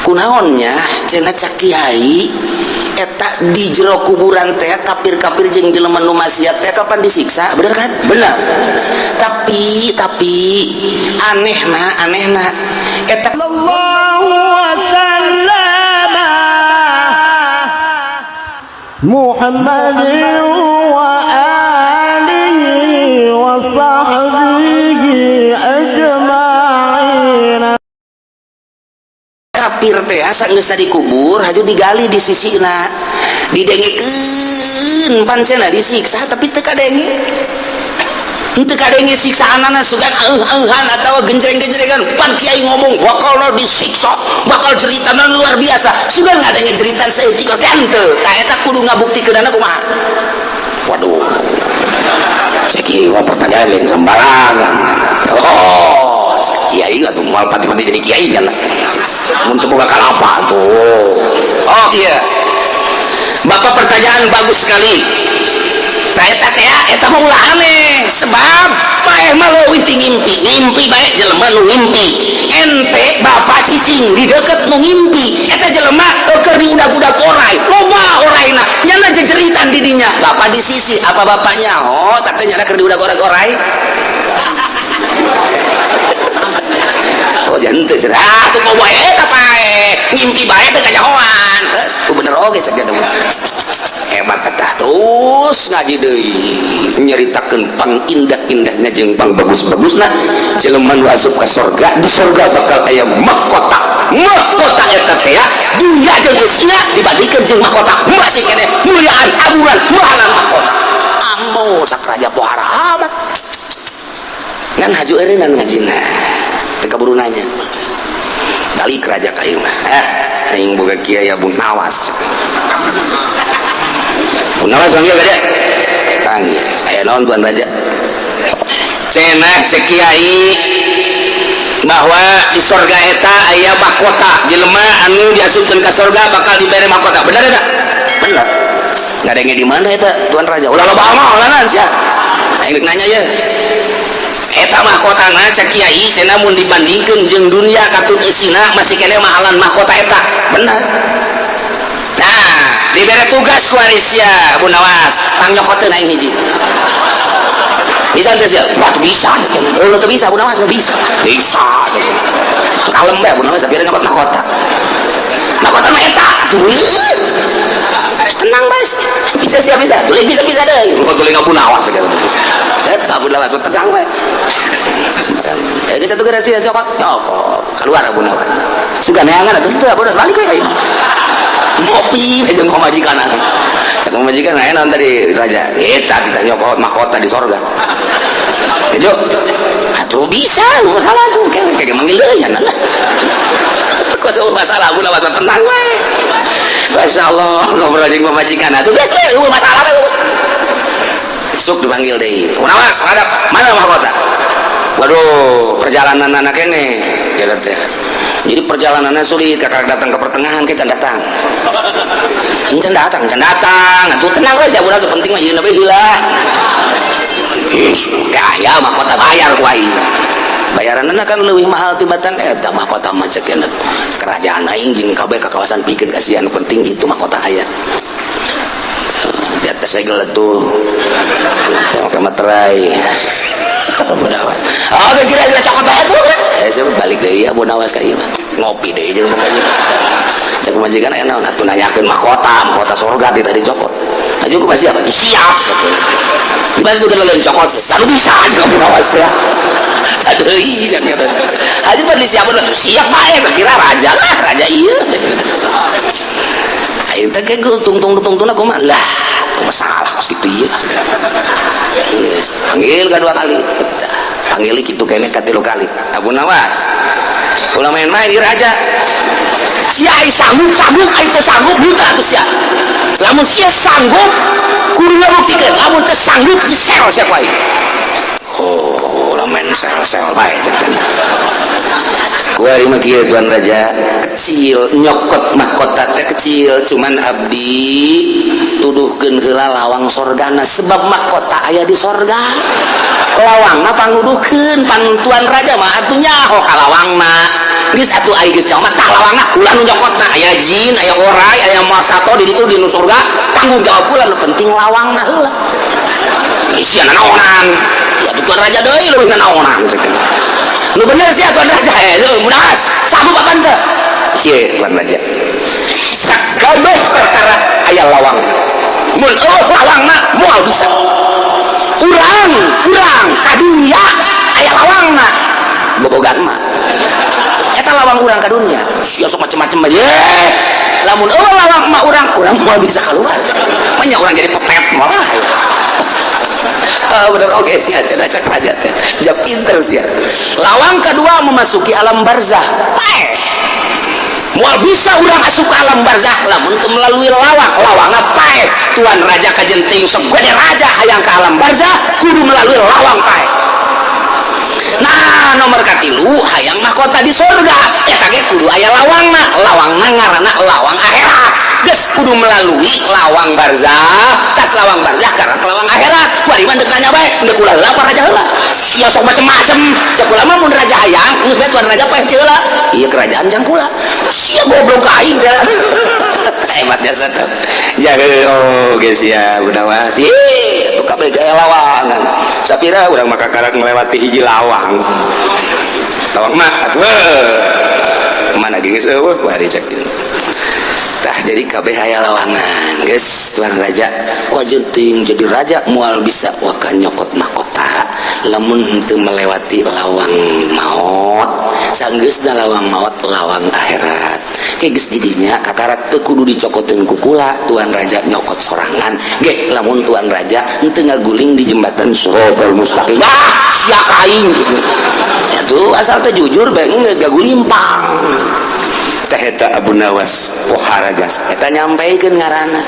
Kunaonnya cenah cak kiai eta di jero kuburan teh kafir-kafir jeung jelema nu maksiat teh kapan disiksa, bener kan? Bener. Tapi anehna eta وسلم محمد وآله وصحبه أجمعين. Kafir teh asa geus dikubur haju digali di sisina, didengekeun pancena disiksa, tapi teu kadenge, teu kadenge siksaanana, sugan euh-euhan atawa genjreng-genjrengan. Pan kiai ngomong bakal disiksa, bakal ceritana luar biasa, sugan ngadenge jeritan saeutik oge henteu. Tah, eta kudu ngabuktikeunana kumaha? Waduh, cek ieu mah pertanyaan yang sembarangan. Oh, kiai atuh moal pati-pati jadi kiai kan mun teu boga kalapa tuh. Oh iya, Bapak, pertanyaan bagus sekali. Nah, eta teh eta mah ulah aneh, sebab paeh mah leuwih ti ngimpi. Ngimpi bae jelema nu ngimpi ente bapak cicing di deket nu ngimpi eta jelema keur diudag-udag orai, loba oraina, nyana jejeritan di dinya, bapak di sisi apa bapaknya? Oh, teh nyana keur diudag orai. Oh, jangan teu ah tuh kok bae eta pae ngimpi bae teh kanyahoan. Geus bener oge cek dia hebat eta. Terus ngaji deui, nyaritakeun pang indah-indahnya jeung pang bagus-bagusna jelema nu asup ka sorga. Di sorga bakal aya mahkota. Mahkota eta teh dunya jeung eusina dibandingkeun jeung mahkota masih keneh muliaan, aburan, mahalan mahkota. Ambo, cak raja, pohara amat ngan haju eureunnan ngajina teu kaburu nanya. Balik raja ka imah, aing boga kiai Abu Nawas. Abu Nawas panggil ka dia, panggil. Aya naon, tuan raja? Cenah cek kiai bahwa di sorga eta aya mahkota, jelema anu diasupkeun ka sorga bakal dibere mahkota, bener eta? Bener. Ngadenge di mana eta, tuan raja? Ulah loba omong, ulah sia, aing rek nanya ya. Eta mahkotana cek kiai cenah mun dibandingkeun jeung dunia katut eusina masih keneh mahalan mahkota eta, bener? Nah, dibere tugas ku sia Abu Nawas, pangnyokotkeun aing hiji, bisa teu sia? Wah, bisa. Oh, teu bisa Abu Nawas? Bisa, bisa. Kalem bae Abu Nawas, biar nyokot mahkota. Mahkota mah eta tuh, tenang bae. Bisa siap, bisa tulis, bisa, bisa deh. Tulis Abu Nawas gitu, bisa eta Abu Nawas, tenang bae. Eh, geus satu gerasi cokot, nyokot keluar Abu Nawas. Suka neangan atuh teu Abu Nawas, balik we ka imah, ngopi jeung pamajikan. Cek pamajikan, aya naon tadi, raja? Eta kita nyokot mahkota di sorga. Jadi atuh bisa masalah tuh kayak manggil deui nya. Kok masalah Abu Nawas, tenang we. Masya Allah, ngobrol jeung pamajikan atuh geus we, eueuh masalah we. Isuk dipanggil deui. Nawas, hadap, mana mahkota? Waduh, perjalanan anak ini ya teh. Jadi perjalanannya sulit, kakak datang ke pertengahan, kita datang. Encan datang, encan datang. Atuh tenang we sia budak, penting mah yeuna we heula. Ih, kaya mahkota bayar ku aing. Bayaranna kan leuwih mahal tibatan eta mahkota mah cek kerajaan aing jeung kabeh ka kawasan pikeun kasihan, penting itu mahkota aya. Di atas segel tuh pakai materai Abu Nawas. Oh, geus kira-kira cokot bae tuh. Eh, saya balik deui Abu Nawas ka ieu mah, ngopi deui jeung pamajikan. Cek pamajikan, aya naon? Atuh nanyakeun mahkota, mahkota surga ti tadi cokot. Aju ku siap, atuh siap. Gimana tuh lain cokot? Lalu bisa aja Abu Nawas teh. Deui cek eta. Haji pan disiapkeun, siap bae sakira raja lah, raja ieu. Aing teh ge tungtung tungtung kumaha lah, masalah kos kitu ieu. Geus panggil kedua kali. Panggil kitu keneh katilu kali. Abu Nawas. Ulah main-main ieu raja. Sia ai sanggup, sanggup, ai teu sanggup buta atuh sia. Lamun sia sanggup kudu ngabuktikeun, lamun teu sanggup disel sia ku aing. Oh, ulah main. Main sel-sel bae cek teh. Kuari mah kieu, Tuan Raja, kecil nyokot mahkota teh kecil, cuman abdi tuduhkeun heula lawang sorgana, sebab mahkota aya di sorga, lawangna pangnuduhkeun. Pan Tuan Raja mah atuh nyaho ka lawangna. Geus atuh, ai geus nyaho mah tah lawangna ulah nu nyokotna. Aya jin, aya orai, aya masato di ditu di nu sorga, tanggung jawab kula. Nu penting lawangna heula. Sia nanaonan ya, Tuan Raja deui leuwih nanaonan cek. Nu bener sih, Tuan Raja. Eh, mudah sanggup apa teu? Kieu, Tuan Raja, sakabeh perkara aya lawang. Mun euweuh lawangna, moal bisa. Urang urang ka dunya aya lawangna, bobogan mah eta lawang urang ka dunya. Sia sok macem-macem aja. Lamun euweuh lawang mah, urang urang moal bisa keluar. Banyak orang jadi pepet malah. Ah, bener oke sih aja cek raja teh. Ja pinter sih. Lawang kedua memasuki alam barzah. Paeh. Moal bisa urang asup ke alam barzah lamun teu melalui lawang. Lawangna paeh. Tuan Raja kajenting segede raja hayang ke alam barzah kudu melalui lawang paeh. Nah, nomor katilu, hayang mahkota di surga eta ge kudu aya lawangna. Lawangna ngaranna lawang akhirat. Geus kudu melalui lawang barzah, tas lawang barzah karena lawang akhirat. Kuari mah deuk nanya bae, deuk ulah heula apa raja heula? Sia sok macem-macem. Cek kula mah mun raja hayang geus bae Tuan Raja paeh teu heula. Ieu kerajaan jang kula. Sia goblok ka aing teh. Hebat jasa tuh. Jaga, oh geus ya budawas. Ih, tuh kabeh gaya lawangan. Sapira urang maka karak melewati hiji lawang. Lawang mah atuh. Mana geus eueuh kuari cek. Tah, jadi kabeh aya lawangan. Geus, Tuan Raja, wajenting jadi raja moal bisa waka nyokot mahkota lamun henteu melewati lawang maut. Sanggeusna lawang maut, lawang akhirat. Kayak geus didinya katarak teu kudu dicokotin ku kula, Tuan Raja nyokot sorangan ge lamun Tuan Raja henteu ngaguling di jembatan Shiratal Mustaqim. Ah, sia ka aing gitu. Ya tuh asal teh jujur bae geus gagulimpang. Teh eta Abu Nawas poharajas eta nyampaikeun ngaranna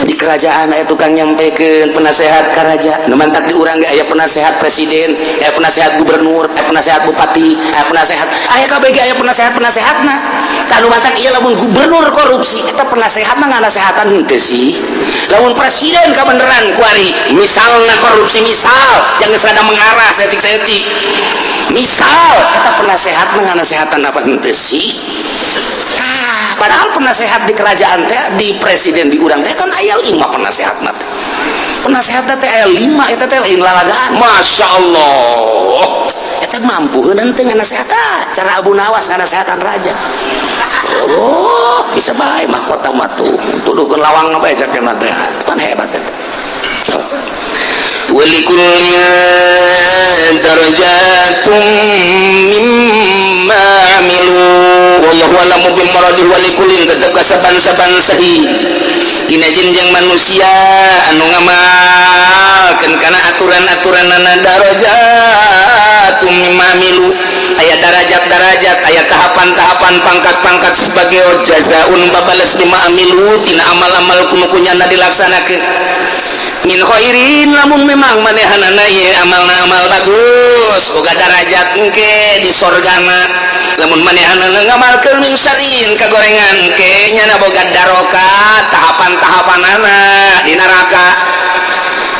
di kerajaan. Aya tukang nyampaikeun, penasehat ka raja. Nu mantak di urang ge aya penasehat presiden, aya penasehat gubernur, aya penasehat bupati, aya penasehat, aya kabeh ge aya penasehat-penasehatna. Tah, nu mantak ieu lamun gubernur korupsi, eta penasehatna nganasehatan henteu sih? Lamun presiden kabeneran kuari misalna korupsi, misal jangan rada mengarah saeutik-saeutik, misal, eta penasehatna nganasehatan apa henteu sih? Tah, padahal penasehat di kerajaan teh, di presiden di urang teh kan aya lima penasehat teh. Penasehat teh aya lima, eta teh lain lalagaan. Masya Allah, eta mampu nanti nganasehat cara Abu Nawas nganasehatan raja. Oh, bisa bae mahkota mah tuh tuduhkeun lawang bae cek teh pan hebat eta. ولكل درجات مما عملوا والله أعلم بمراده. ولكل tetep kasaban-saban sahiji dina jin jeung manusia anu ngamalkeun kana aturan-aturanana درجات مما عملوا, aya darajat-darajat, aya tahapan-tahapan, pangkat-pangkat sebagai جزاء babales بما عملوا tina amal-amal nu kunyana dilaksanakeun. من خير lamun memang manehanana ieu amalna amal bagus, boga darajat engke di sorgana. Lamun manehanana ngamalkeun من شر kagorengan, engke nyana boga darokat, tahapan-tahapanana di neraka.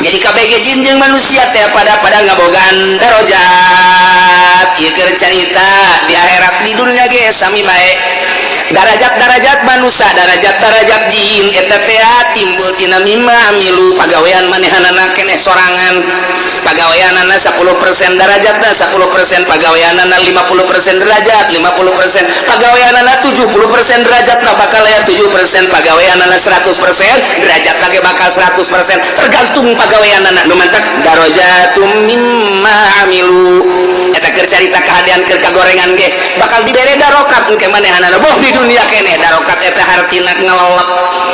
Jadi KBG jin jeung manusia teh pada pada ngabogaan darajat. Ieu keur carita di akhirat, di dunia ge sami bae. Darajat-darajat manusia, darajat-darajat jin eta teh timbul tina مما عملوا pagawean manehanana keneh sorangan. Pagaweanana 10% darajatna 10%, pagaweanana 50% derajat 50%, pagaweanana 70% derajatna bakal aya 7%, pagaweanana 100% derajat lagi bakal 100%, tergantung pagaweanana. Nu mantak درجات مما عملوا eta keur carita kahadean. Keur kagorengan ge bakal dibere darokat engke manehanana boh di dunia keneh. Darokat eta hartina ngelelep,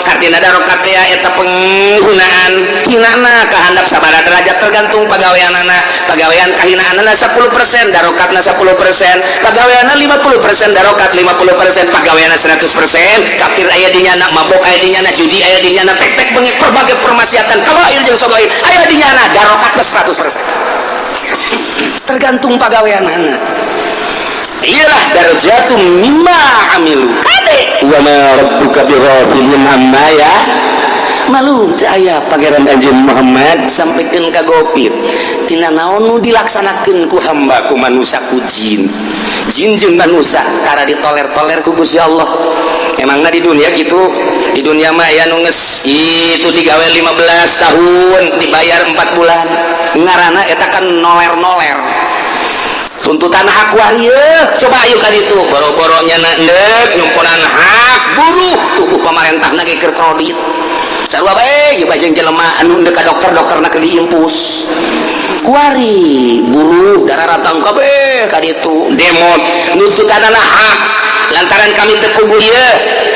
hartina darokat teh eta penggunaan hinana kahandap sabaraha derajat tergantung pagaweanana. Pagawean kahinaanana 10%, darokatna 10%. Pagaweanna 50%, darokat 50%. Pagaweanna 100%, kafir aya di nyana, mabok aya di nyana, judi aya di nyana, tek-tek bengek, berbagai permaksiatan kabair jeung sogair aya di nyana, darokatna 100%. Tergantung pagaweanana. Iyalah, darajatum mimma amilu. Kade wa ma rabbuka bighafilin amma ya malu. Teu aya Pangeran Anjeun Muhammad sampaikan ka Gopit tina naon nu dilaksanakeun ku hamba, ku manusia, ku jin. Jin jeung manusia tara ditoler-toler ku Gusti Allah. Emangna di dunia gitu? Di dunia mah aya nu geus itu digawe 15 tahun, dibayar 4 bulan. Ngaranna eta kan noler-noler tuntutan hak waria. Coba ayo kan itu boro-boronya ndek nyumponan hak buruh, tubuh pemerintah lagi keur kredit sarua bae. Ieu bajeng jelema anu ndek ka dokter, dokterna keur diimpus. Kuari buruh daratang kabeh ka ditu demo nuntutanana hak, lantaran kami teu puguh ieu,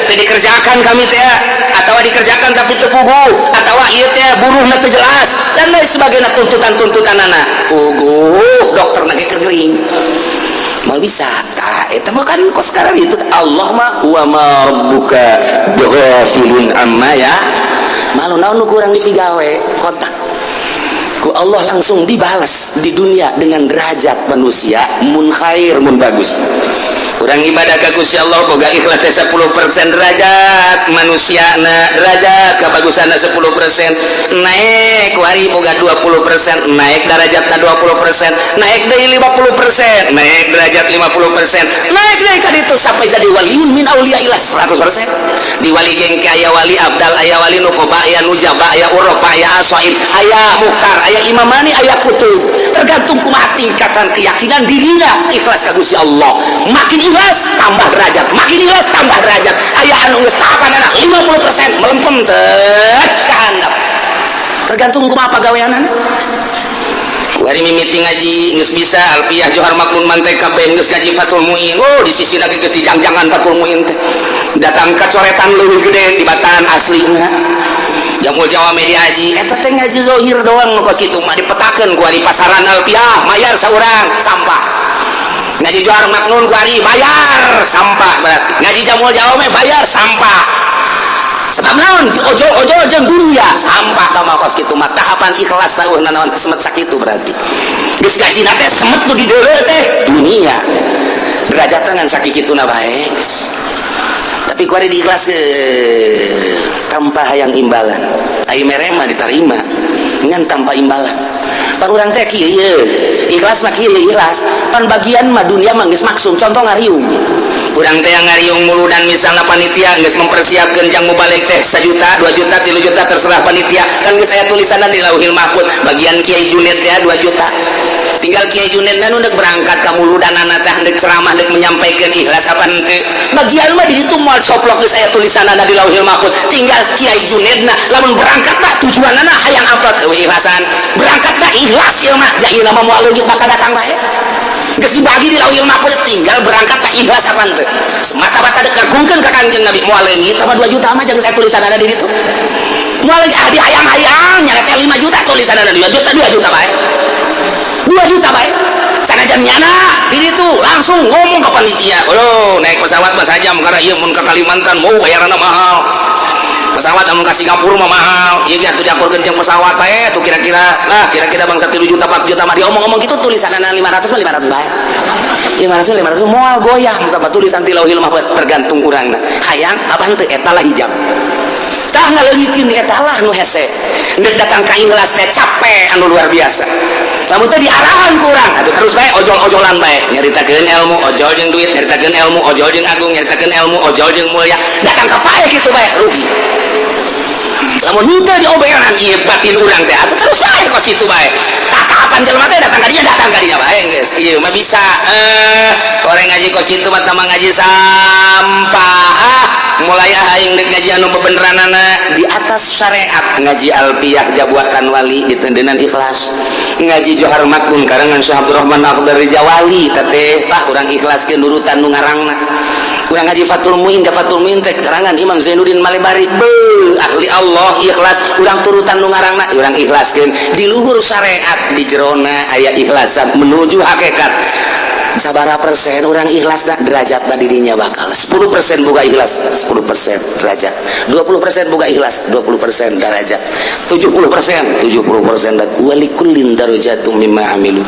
teu dikerjakan kami teh, atau dikerjakan tapi teu puguh, atau ieu teh buruhna teu jelas, dan lain sebagainya. Tuntutan-tuntutanana puguh, dokterna ge keur gering, mal bisa. Tah, eta mah kan kos sekarang itu. Allah mah wa ma rabbuka bighafilin amma ya malu. Naon nu kurang dipigawe, kontak ku Allah langsung dibalas di dunia dengan derajat manusia mun khair, mun bagus. Urang ibadah ka Gusti Allah boga ikhlas teh 10% derajat manusia na, derajat kebagusanna 10% naik. Kuari boga 20%, naik derajatna 20%, naik deui 50%, naik derajat 50%, naik deui ka ditu sampai jadi waliun min auliyaillah 100%. Di wali gengke aya wali abdal, aya wali nukoba, aya nujaba, aya urofa, aya asoib, aya muhtar, aya imamani, aya kutub. Tergantung kumaha tingkatan keyakinan dirinya ikhlas ka Gusti Allah. Makin ikhlas tambah derajat, makin ikhlas tambah derajat. Aya anu geus tahapan anak 50% melempem teh ka handap. Tergantung kumaha pagaweanana. Kuari mimiti ngaji geus bisa alfiah, johar maknun, mantek kabeh, geus ngaji Fathul Muin. Oh, di sisi lagi geus dijangjangan Fathul Muin teh, datang ka coretan leuwih gede tibatan aslina. Jamul Jawami haji eta teh ngaji zohir doang. Nu kos kitu mah dipetakeun ku di pasaran. Alfiah mayar saurang, sampah. Ngaji johar maknun kuari bayar, sampah. Berarti ngaji Jamul Jawami bayar, sampah. Sebab naon? Ojol-ojol jeung dunia, sampah. Tah, mah kos kitu mah tahapan ikhlas tah naon semet sakitu. Berarti geus gajina teh semet nu di deuleu teh dunia, derajat ngan sakituna bae. Tapi kuari diikhlas tanpa hayang imbalan, ai mere mah diterima ngan tanpa imbalan. Pan urang teh kieu ieu ikhlas mah, kieu ikhlas pan bagian mah dunia mah geus maksum. Contoh ngariung, urang teh yang ngariung muludan misalnya, panitia geus mempersiapkan jang mubalig teh 1 juta, 2 juta, 3 juta, terserah panitia. Kan geus aya tulisanna di Lauhil Mahfud, bagian Kiai Juned ya 2 juta. Tinggal Kiai Juned nu ndek berangkat ka muludanana teh, ndek ceramah, ndek menyampaikan, ikhlas apa henteu. Bagian mah di ditu moal coplok, geus aya tulisanna di Lauhil Mahfud. Tinggal Kiai Junedna lamun berangkat mah tujuanana hayang amplop, eueuh ikhlasan. Berangkat mah ikhlas ieu mah, ja ieu mah moal leungit, bakal datang bae. Geus dibagi di Lauhil Mahfud, tinggal berangkat teh ikhlas apa henteu. Semata-mata dek ngagungkeun ka Kanjeng Nabi, moal leungit apa 2 juta mah, jangan saya tulisanna di ditu moal leungit. Ah, dihayang-hayang nyana teh 5 juta, tulisanna 2 juta, 2 juta bae, 2 juta bae. Sanajan nyana di ditu langsung ngomong ke panitia, "Oh, naik pesawat mah sajam, karena ieu mun ke Kalimantan mau bayaranna mahal. Pesawat amun ka Singapura mah mahal. Ieu ge atuh diakurkeun jeung pesawat bae tuh, kira-kira lah kira-kira bangsa 3 juta, 4 juta mah." Diomong-omong gitu, tulisanna 500 mah 500 bae, 500 500 moal goyah tambah tulisan ti Lauhil Mahfud. Tergantung urangna hayang apa henteu. Eta lah hijab. Tah, ngaleungitkeun eta lah nu hese. Ndek datang ka ikhlas teh capek anu luar biasa. Lamun teh diarahan ku urang atuh terus bae ojol-ojolan bae, nyaritakeun ilmu ojol jeung duit, nyaritakeun ilmu ojol jeung agung, nyaritakeun ilmu ojol jeung mulia, datang ka paeh kitu bae, rugi. Lamun henteu dioberan ieu batin urang teh atuh terus bae kos kitu bae. Tah, tahapan jelema teh datang ka dinya, datang ka dinya bae geus. Ieu mah bisa orang ngaji kos kitu mah tambah ngaji sampah. Ah, mulai aing dek ngaji anu bebeneranana di atas syariat, ngaji alpiyah jabuatan wali ditendenan ikhlas, ngaji Johar Maknun karangan Syekh Abdurrahman Akhdar Jawali teteh. Tah, urang ikhlaskeun nurutan nu ngarangna. Urang ngaji Fathul Muin, da Fathul Muin teh karangan Imam Zainuddin Malebari, be ahli Allah, ikhlas urang turutan nu ngarangna. Urang ikhlaskeun di luhur syariat, di jerona aya ikhlasan menuju hakikat. Sabara persen orang ikhlas dah derajat tadi dinya bakal 10% buka ikhlas, 10% derajat, 20% buka ikhlas, 20% derajat, 70%, 70%. Dan walikullin darajatum mimma amilu.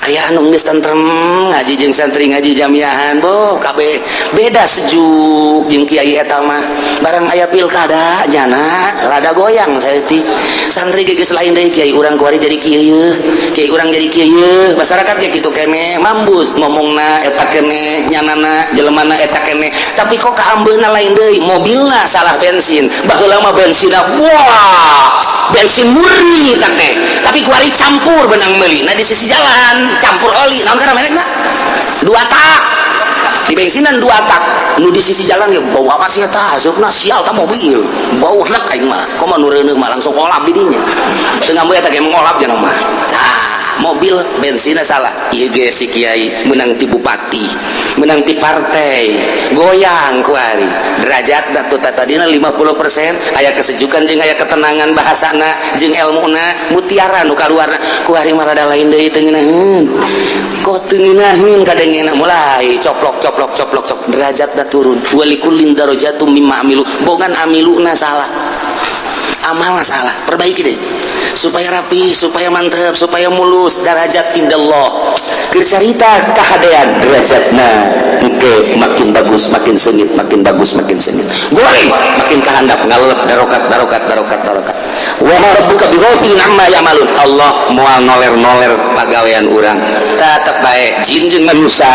Aya anu geus tentrem ngaji jeung santri, ngaji jamiahan, boh kabeh beda, sejuk jeung kiai eta mah. Barang aya pilkada jana rada goyang saeutik, santri ge geus lain deui. Kiai urang kuari jadi kieu, kiai urang jadi kieu, masyarakat ge kitu kene, mambus ngomongna eta kene, nyanana jelemana eta kene, tapi kok kaambeuna lain deui. Mobilna salah bensin. Baheula mah bensinna, wah, bensin murni eta teh, tapi kuari campur benang meuli. Nah, di sisi jalan campur oli naon kana merekna dua tak di bensinan dua tak nu di sisi jalan ya. Bau apa sih eta? Asupna sial ta mobil, bau lek. Aing mah komo nu reuneuh mah langsung olap di dinya, teu ngambu eta ge ngolap jangan mah. Tah, mobil bensinnya salah. Ieu ge si kiai menang ti bupati, menang ti partai, goyang kuari derajat tuh. Tadina 50% aya kesejukan jeung aya ketenangan bahasana jeung ilmuna, mutiara nu kaluarna. Kuari mah rada lain deui, teu ngeunaheun. Kok teu ngeunaheun? Kadengena mulai coplok, coplok, coplok, cok derajatna turun. Walikullin darajatum mimma amilu. Bongan amiluna salah, amalna salah. Perbaiki deh supaya rapi, supaya mantep, supaya mulus derajat indallah. Keur carita kahadean, derajatna engke makin bagus makin sengit, makin bagus makin sengit, goreng makin kahandap, ngalep darokat, darokat, darokat, darokat. Wa ma rabbuka bighafilin amma ya'malun. Allah moal noler-noler pagawean urang, tetep bae jin jeung manusia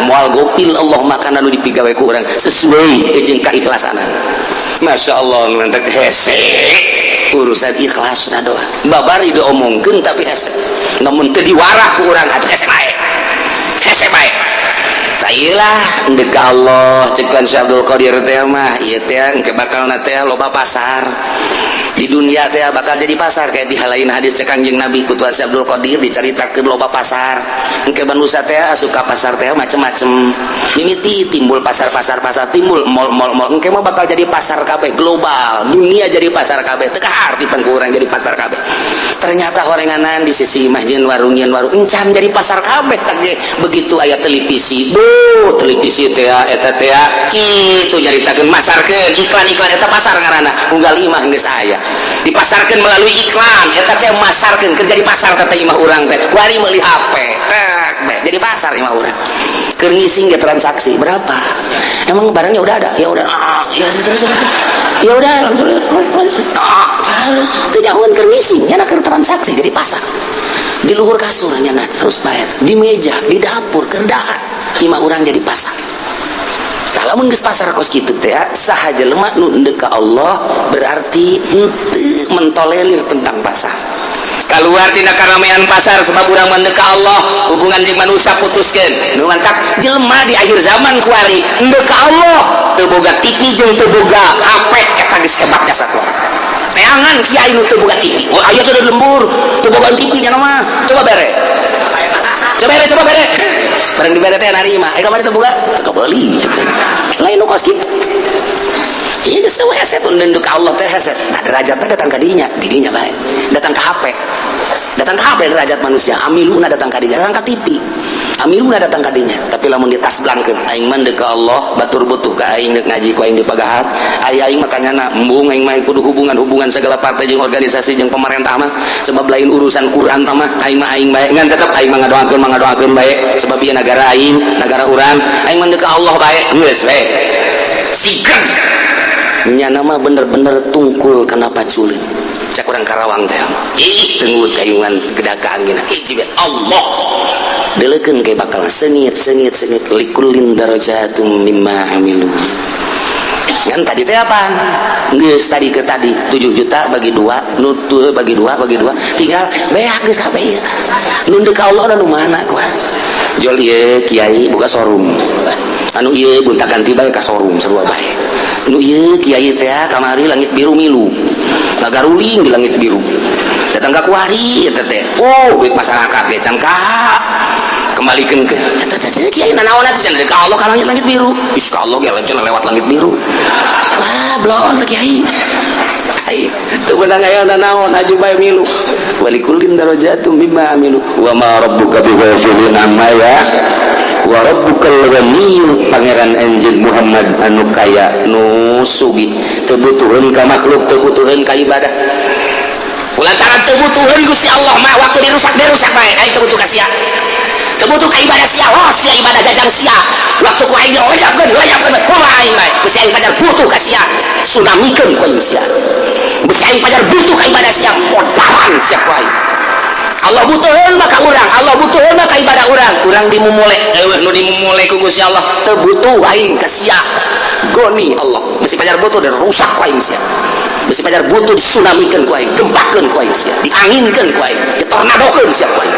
moal gopil. Allah makanan nu dipigawe ku urang sesuai jeung keikhlasanan. Masya Allah, mantap, hese urusan ikhlas na doa babar ide omongkeun, tapi hese namun teu diwarah ku urang atuh hese bae, hese bae. Tailah ndek Allah cekan Syekh Abdul Qadir teh mah ieu teh engke bakalna teh loba pasar di dunia teh, bakal jadi pasar kayak di halain hadis cek Kangjeng Nabi. Ku Tuan Syekh Abdul Qadir dicaritakeun loba pasar engke, manusia teh suka pasar teh macem-macem. Mimiti timbul pasar-pasar, pasar timbul mall-mall, mall engke mah bakal jadi pasar kabeh, global dunia jadi pasar kabeh. Teu kaharti pan ku urang jadi pasar kabeh. Ternyata horenganan di sisi imah jeung warung, jeung warung encan jadi pasar kabeh. Teh begitu aya televisi, bu televisi teh eta teh kitu nyaritakeun, masarkeun iklan-iklan, eta pasar ngaranna. Unggal imah geus aya dipasarkeun melalui iklan, eta teh masarkeun kerja di pasar teh imah urang teh. Kuari meuli HP tek be jadi pasar imah urang. Keur ngising ge transaksi berapa, emang barangnya udah ada, ya udah, ah, ya terus, terus, ya udah langsung, ah, teu nyahoeun keur ngising nya keur transaksi jadi pasar. Di luhur kasur nya terus bae, di meja, di dapur keur dahar, imah urang jadi pasar. Tah, lamun geus pasar kos kitu teh, saha jelema nu endek ka Allah berarti henteu mentolerir tentang pasar. Keluar tina karamaian pasar sebab urang mendek ka Allah, hubungan jeung manusia putuskeun. Nu mantak jelema di akhir zaman kuari endek ka Allah teu boga TV jeung teu boga HP, eta geus hebat jasa kuari. Teangan kiai nu teu boga TV. Oh, aya teh di lembur teu boga TV nya mah. Coba bere, coba bere, coba bere. Barang dibere teh narima, eh, kamari teu boga, teu kabeuli lain nu kos kitu. Iya, geus teu hese tun ndek ka Allah teh hese. Tah, derajatna datang ka dinya, di dinya bae. Datang ke HP. Datang ke HP derajat manusia, amiluna datang ka dinya, datang ka TV. Amiluna datang ka dinya. Tapi lamun ditasblangkeun, aing mah deuk ka Allah, batur butuh ka aing deuk ngaji ku aing di pagahan. Aya aing mah kanyana embung, aing mah kudu hubungan-hubungan segala partai jeung organisasi jeung pemerintah mah, sebab lain urusan Quran tah mah. Aing mah aing bae, ngan tetep aing mah ngadoakeun, mah ngadoakeun bae, sebab ieu negara aing, negara urang. Aing mah deuk ka Allah bae, geus we. Sigan nyana mah bener-bener tungkul kana paculin, cak urang Karawang teh. Ih, tengut kayungan geda ka angin. Hiji bae Allah deulekeun ke bakal sengit, sengit, sengit. Likullin darajatum mimma amilu. Kan tadi teh apa geus tadi ke tadi 7 juta bagi dua, nu bagi dua, bagi dua, tinggal beak geus kabeh ieu. Nu deuk ka Allah nu mana kuah jol ieu kiai buka showroom, anu ieu gonta ganti bae ka showroom, sarua bae. Nu ieu kiai teh kamari langit biru milu ngagaruling di langit biru, datang ka kuari eta teh, oh, duit masyarakat ge can ka kembalikan ke eta teh. Kiai nanaon atuh cenah ka Allah ka langit, langit biru. Ih, ka Allah ge cenah lewat langit biru. Wah, blon kiai. Ai teu beunang aya nanaon, aju bae milu. Walikullin darajatum mimma amilu wa ma rabbuka bighafilin amma ya wa rabbukal ghaniyyu. Pangeran anjeun Muhammad anu kaya, nu sugih, teu butuheun ka makhluk, teu butuheun ka ibadah. Lantaran teu butuheun, Gusti Allah mah waktu dirusak, dirusak bae, aing teu butuh ka sia. Teu butuh ka ibadah sia, oh sia ibadah jajang sia. Waktu ku aing lenyapkeun, lenyapkeun kumaha aing bae. Bisi aing pajar butuh ka sia, tsunamikeun ku aing sia. Bisi aing pajar butuh ka ibadah sia, modaran sia ku aing. Allah butuheun mah ka urang, Allah butuheun mah ka ibadah urang. Urang dimumule, eueuh nu dimumule ku Gusti Allah, teu butuh aing ka sia. Goni Allah, bisi pajar butuh dan rusak ku aing sia. Bisi pajar butuh disunamikeun ku aing, gempakeun ku aing sia, dianginkeun ku aing, ditornadokeun sia ku aing.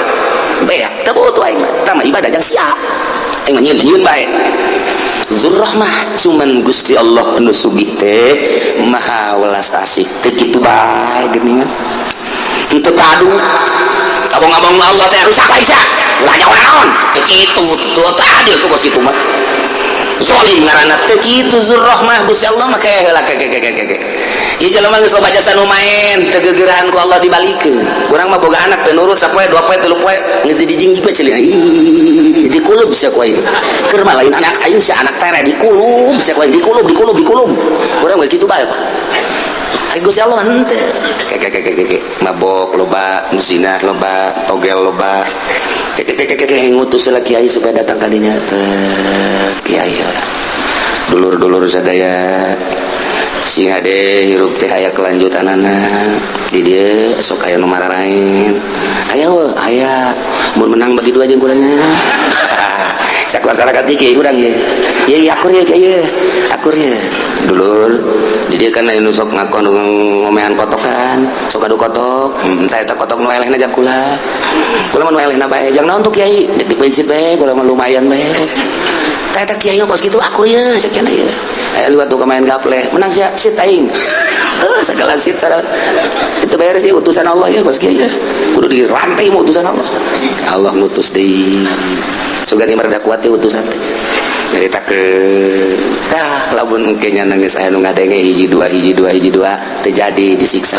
Beak, teu butuh aing mah. Tah mah ibadah jang sia. Aing mah nyieun nyieun bae. Zurrahmah, cuman Gusti Allah nu sugih teh maha welas asih. Teu kitu bae geuningan. Henteu padu. Abong-abong Allah teh rusak bae sia. Ulah nyawa naon. Teu kitu, teu adil tuh kos kitu mah. Zolim ngaranna teu kitu zurrahmah Gusti Allah mah kayak heula ke ke ke ke ke. Ieu jelema geus loba jasa nu maen, teu gegerahan ku Allah dibalikeun. Urang mah boga anak teu nurut sapoe, dua poe, tilu poe, geus dijingjing bae ceuli. Ih, dikulub sia ku aing. Keur mah lain anak aing sia, anak tere dikulub sia ku aing, dikulub dikulub dikulub. Urang mah kitu bae, Pak. Ai Gusti Allah mah henteu. Ke ke ke ke ke mabok loba, zina loba, togel loba. Ke ke ke ke ke ngutus lah kiai supaya datang ka dinya teh kiai lah. Dulur-dulur sadaya sing hade hirup teh aya kelanjutanana di dieu sok aya nu mararaen. Aya we, aya mun menang bagi dua jeung kulanya. Sak masyarakat iki urang ye. Ye akur ye kiai ye. Akur ye. Dulur, di dieu kan aya nu sok ngakon ngomean kotokan, sok adu kotok, tah eta kotok nu elehna jam kula. Kula mah nu elehna bae, jang naon tuh kiai? Dek dipencit bae, kula mah lumayan bae. Tah eta kiai kos kitu akur ye, sekian ye. Aya liwat tuh main gaple, menang sia sit aing. Heuh, segala sit sada. Itu bayar sih utusan Allah ya kos kiai ya. Kudu dirantai mau utusan Allah. Allah ngutus deui. Sugan ieu rada kuat teh utusan teh. Nyaritakeun. Tah lamun engke nya nangis aya nu ngadenge hiji dua hiji dua hiji dua teu jadi disiksa.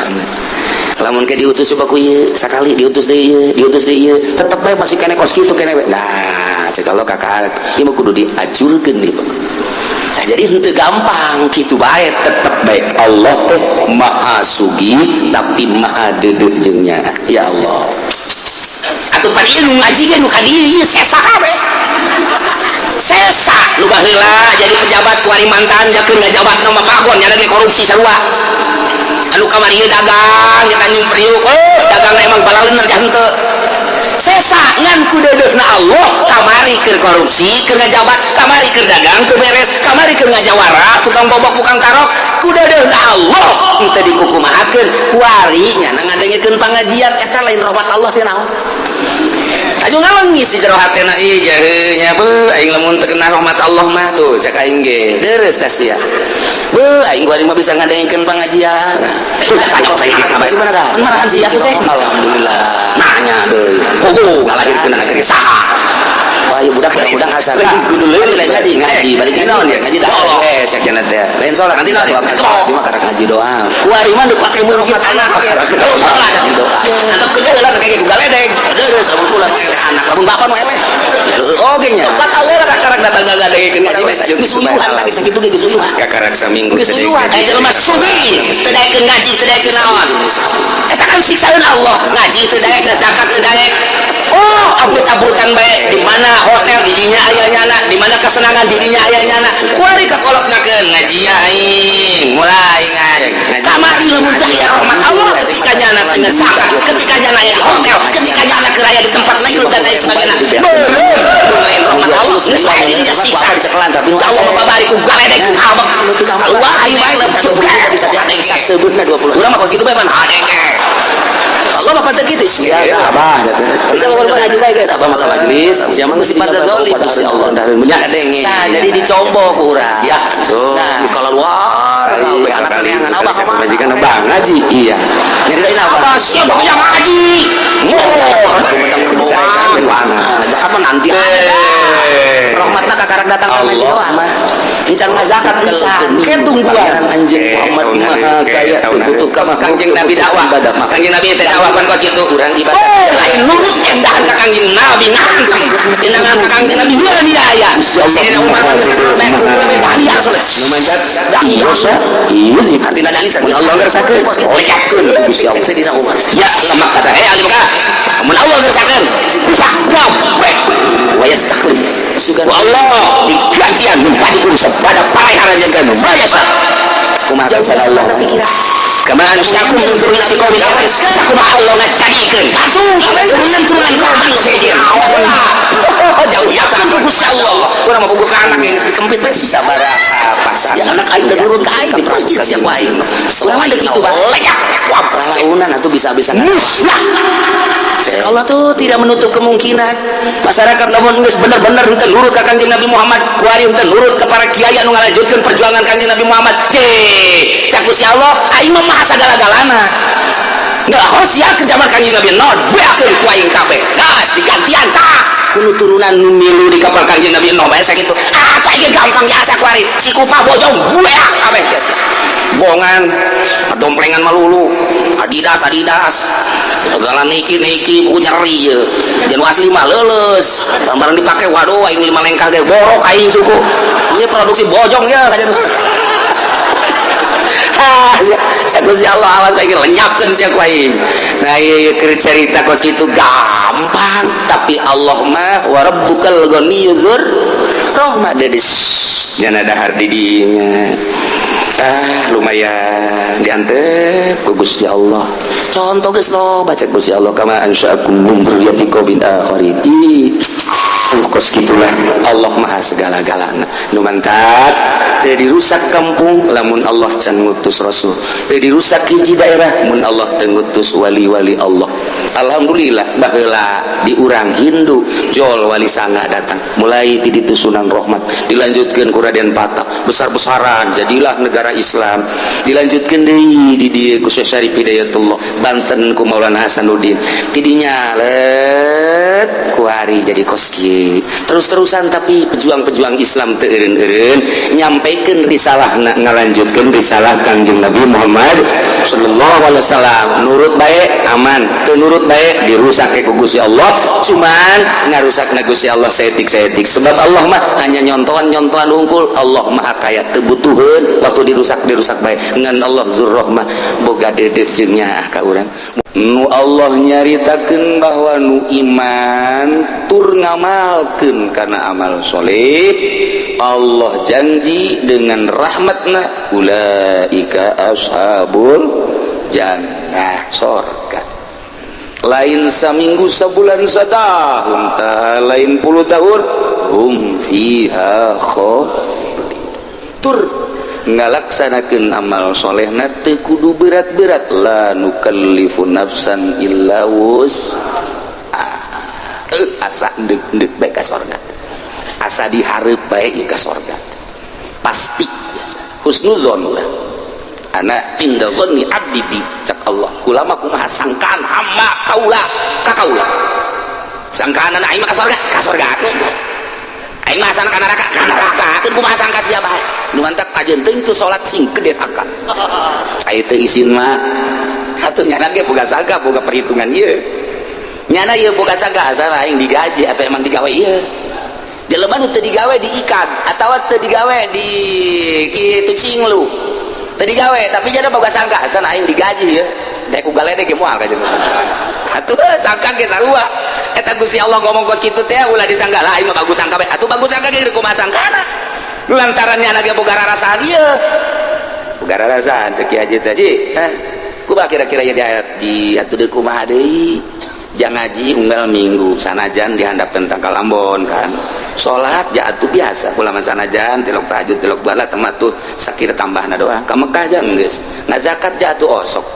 Lamun ke diutus coba ku ieu sakali diutus deui ieu, diutus deui ieu, tetep bae masih kene kos kitu kene bae. Nah, cek Allah kakak ieu mah kudu diajurkeun ieu. Nah, jadi henteu gampang kitu bae, tetep bae Allah teh maha sugih tapi maha deudeuh jeung nya. Ya Allah. Atuh pan ieu nu ngaji ge nu ka dieu ieu sesa kabeh. Sesa nu baheula jadi pejabat kuari mantan jakeun ngajabatna mah pagon nya ge korupsi sarua. Anu kamari ieu dagang nya Tanjung Priuk, oh dagangna emang balaleuneur jah henteu. Sesa ngan ku deudeuhna Allah kamari keur korupsi, keur ngajabat, kamari keur dagang teu beres, kamari keur ngajawara, tukang bobok tukang tarok, ku deudeuhna Allah henteu dikukumahakeun, kuari nya ngadengekeun pangajian eta lain rahmat Allah sih naon. Aju ngalengis di jero hatena ih jaheuh nya beuh aing lamun teu kena rahmat Allah mah tuh cek aing ge deres tah sia. Beuh aing kuari mah bisa ngadengekeun pangajian. Tanya saya anak abah mana dah? Marahan sia tuh cek. Alhamdulillah. Nanya deui. Pogo ngalahirkeun anak ge saha? Wah, ieu budak budak asal. Kudu leuwih lain ngaji, ngaji balik naon ya? Ngaji dah. Eh, cek cenah teh. Lain salat nanti naon? Salat mah karak ngaji doang. Kuari mah nu pake meungcit anak. Salat doa. Antep ke heula kayak ku galedeg. Deres lamun kula eleh anak, lamun bapak nu eleh. Oge nya. Bakal heula kakarak datang ngadengekeun ngaji mah geus uyuhan tah sakitu ge geus uyuhan. Kakarak saminggu Geus uyuhan. Aya jelema sugih, teu daekeun ngaji, teu daekeun naon. Eta kan siksaeun Allah. Ngaji teu daek, zakat teu daek. Oh, abut-abutan bae di mana hotel didinya aya nyana, di mana kesenangan dirinya aya nyana. Kuari kakolotnakeun ngaji aing, mulai ngaji. Kamari lamun teh aya rahmat Allah ketika nyana teu zakat, ketika nyana aya di hotel, ketika nyana keur aya di tempat lain dan lain sebagainya. Meureun lain rahmat Allah geus aya dirinya siksa. Allah mah babari ku galedek ku habek. Keluar aing bae juga bisa diadeng sebeutna 20. Urang mah kos kitu bae pan adenge. Allah mah patut kitu sih. Iya, abah. Bisa bapak ngaji bae guys, Abah maka majelis, siapa sifat zalim Gusti Allah. Kadenge. Nah, jadi dicombo ku urang. Ya, so. Nah, kalau luar kabeh anak neangan abah ka mana? Majikan abah ngaji. Iya. Nyeritain apa? Abah siapa yang ngaji? Ngor. Zakat mah nanti aja. Rahmatna kakarak datang ka ngaji doang mah. Encan ngazakat encan. Ke tungguan anjing Muhammad maha kaya teu butuh ka Kangjeng Nabi dakwah. Kangjeng Nabi teh dakwah pan kos kitu. Urang ibadah. Oh, lain nurut endahan ka Kangjeng Nabi ngantem. Endangan ka Kangjeng Nabi heuh aya. Sidina Umar mah geus bae kudu bae baliar selesai. Nu mancat dosa ieu artina dalil mun Allah ngersakeun lekatkeun Gusti Allah. Ya lemak kata ahli Mekah mun Allah ngersakeun rusak kabeh wa yastakhlif wa Allah digantian min ba'dikum sapada paeh aranjeun mayasa kumaha Allah kama ansyakum min dzurriyyati qaumin akharin sakumaha Allah ngajadikeun turunan kaum sejen jauh ya kan Gusti Allah urang mah boga ka anak yang dikempit bae sabaraha pasang ya anak aing teh nurut ka aing dipercit sia ku aing selama deuk kitu bae leyak lalaunan atuh bisa-bisa musnah. Allah tuh tidak menutup kemungkinan masyarakat lamun geus bener-bener henteu nurut ka Kanjeng Nabi Muhammad kuari henteu nurut ka para kiai anu ngalanjutkeun perjuangan Kanjeng Nabi Muhammad cek Gusti Allah aing mah maha sagala-galana nggak sia ke zaman Kanjeng Nabi Nuh beakeun ku aing kabeh gas digantian tah kudu turunan nu milu di kapal Kanjeng Nabi Nuh bae sakitu ah tah ieu gampang biasa kuari Cikupa Bojong beak kabeh geus bongan domplengan malulu Adidas Adidas segala Nike Nike buku nyeri ye jeung asli mah leuleus barang dipake waduh aing lima lengkah ge borok aing suku ieu produksi Bojong ya kajian. Ah sia Gusti Allah awas aing lenyapkeun sia ku aing. Nah ieu keur carita kos kitu gampang tapi Allah mah wa rabbukal ghaniyyu dzur rahmah dedis nyana dahar di dinya. Ah lumayan diantep ku Gusti Allah. Contoh geus lo baca Gusti Allah kama ansya'akum min dzurriyyati qaumin akharin. Kos gitulah Allah maha segala-galana. Nu mantak teu dirusak kampung lamun Allah can ngutus rasul, teu dirusak hiji daerah mun Allah teu ngutus wali-wali Allah. Alhamdulillah baheula di urang Hindu jol wali sanga datang mulai ti ditu Sunan Rahmat dilanjutkeun ku Raden Patah besar-besaran jadilah negara Islam dilanjutkeun deui di dieu ku Syekh Syarif Hidayatullah Banten ku Maulana Hasanuddin tidinya let ku hari jadi kos kieu terus-terusan tapi pejuang-pejuang Islam teu eureun-eureun nyampaikeun risalahna ngalanjutkeun risalah Kangjeng Nabi Muhammad sallallahu alaihi wasallam nurut bae aman teu nurut bae dirusak ku Gusti Allah cuman ngarusakna Gusti Allah saeutik-saeutik sebab Allah mah hanya nyontohan-nyontohan hungkul Allah maha kaya teu butuheun waktu dirusak-dirusak bae ngan Allah dzurrahmah boga deudeuh jeung nyaah ka urang nu Allah nyaritakeun bahwa nu iman tur ngamalkeun kana amal soleh Allah janji dengan rahmatna ulaika ashabul jannah sorga lain saminggu sabulan satahun tah lain puluh tahun hum fiha khalidun tur ngalaksanakeun amal solehna teu kudu berat-berat la nukallifu nafsan illa wus'aha asa deuk-deuk bae ka sorga asa dihareup bae ieu ka sorga pasti biasa husnuzon urang ana inda zanni abdi bi cak Allah kulama kumaha sangkaan hamba kaula ka kaula sangkaan aing mah ka sorga ka sorgakeun aing mah asana ka neraka ka nerakakeun kumaha sangka sia bae nu mantak ajeun teuing teu salat sing gede sangka aya teu isin mah atuh nyana ge boga sangka boga perhitungan ieu nyana ieu boga sangka asal aing digaji atau emang digawe ieu jelema nu teu digawe diikat atawa teu digawe di kitu cinglu teu digawe tapi nyana boga sangka asal aing digaji ya dek ku galedek ge moal ka jelema atuh sangka ge sarua eta Gusti Allah ngomong kos kitu teh ulah disangka lah aing mah bagus sangka bae atuh bagus sangka ge kumaha sangkana lantaran nyana ge boga rarasaan ieu boga rarasaan cek kieu aja teh ji kumaha kira-kira ieu di ayat ji atuh deui kumaha deui jangan ngaji unggal minggu sanajan dihandapkeun tangkal ambon kan salat ja atuh biasa ulama sanajan tilok tahajud tilok bala tematu sakira tambahna doa ka Mekah ja geus ngazakat ja atuh osok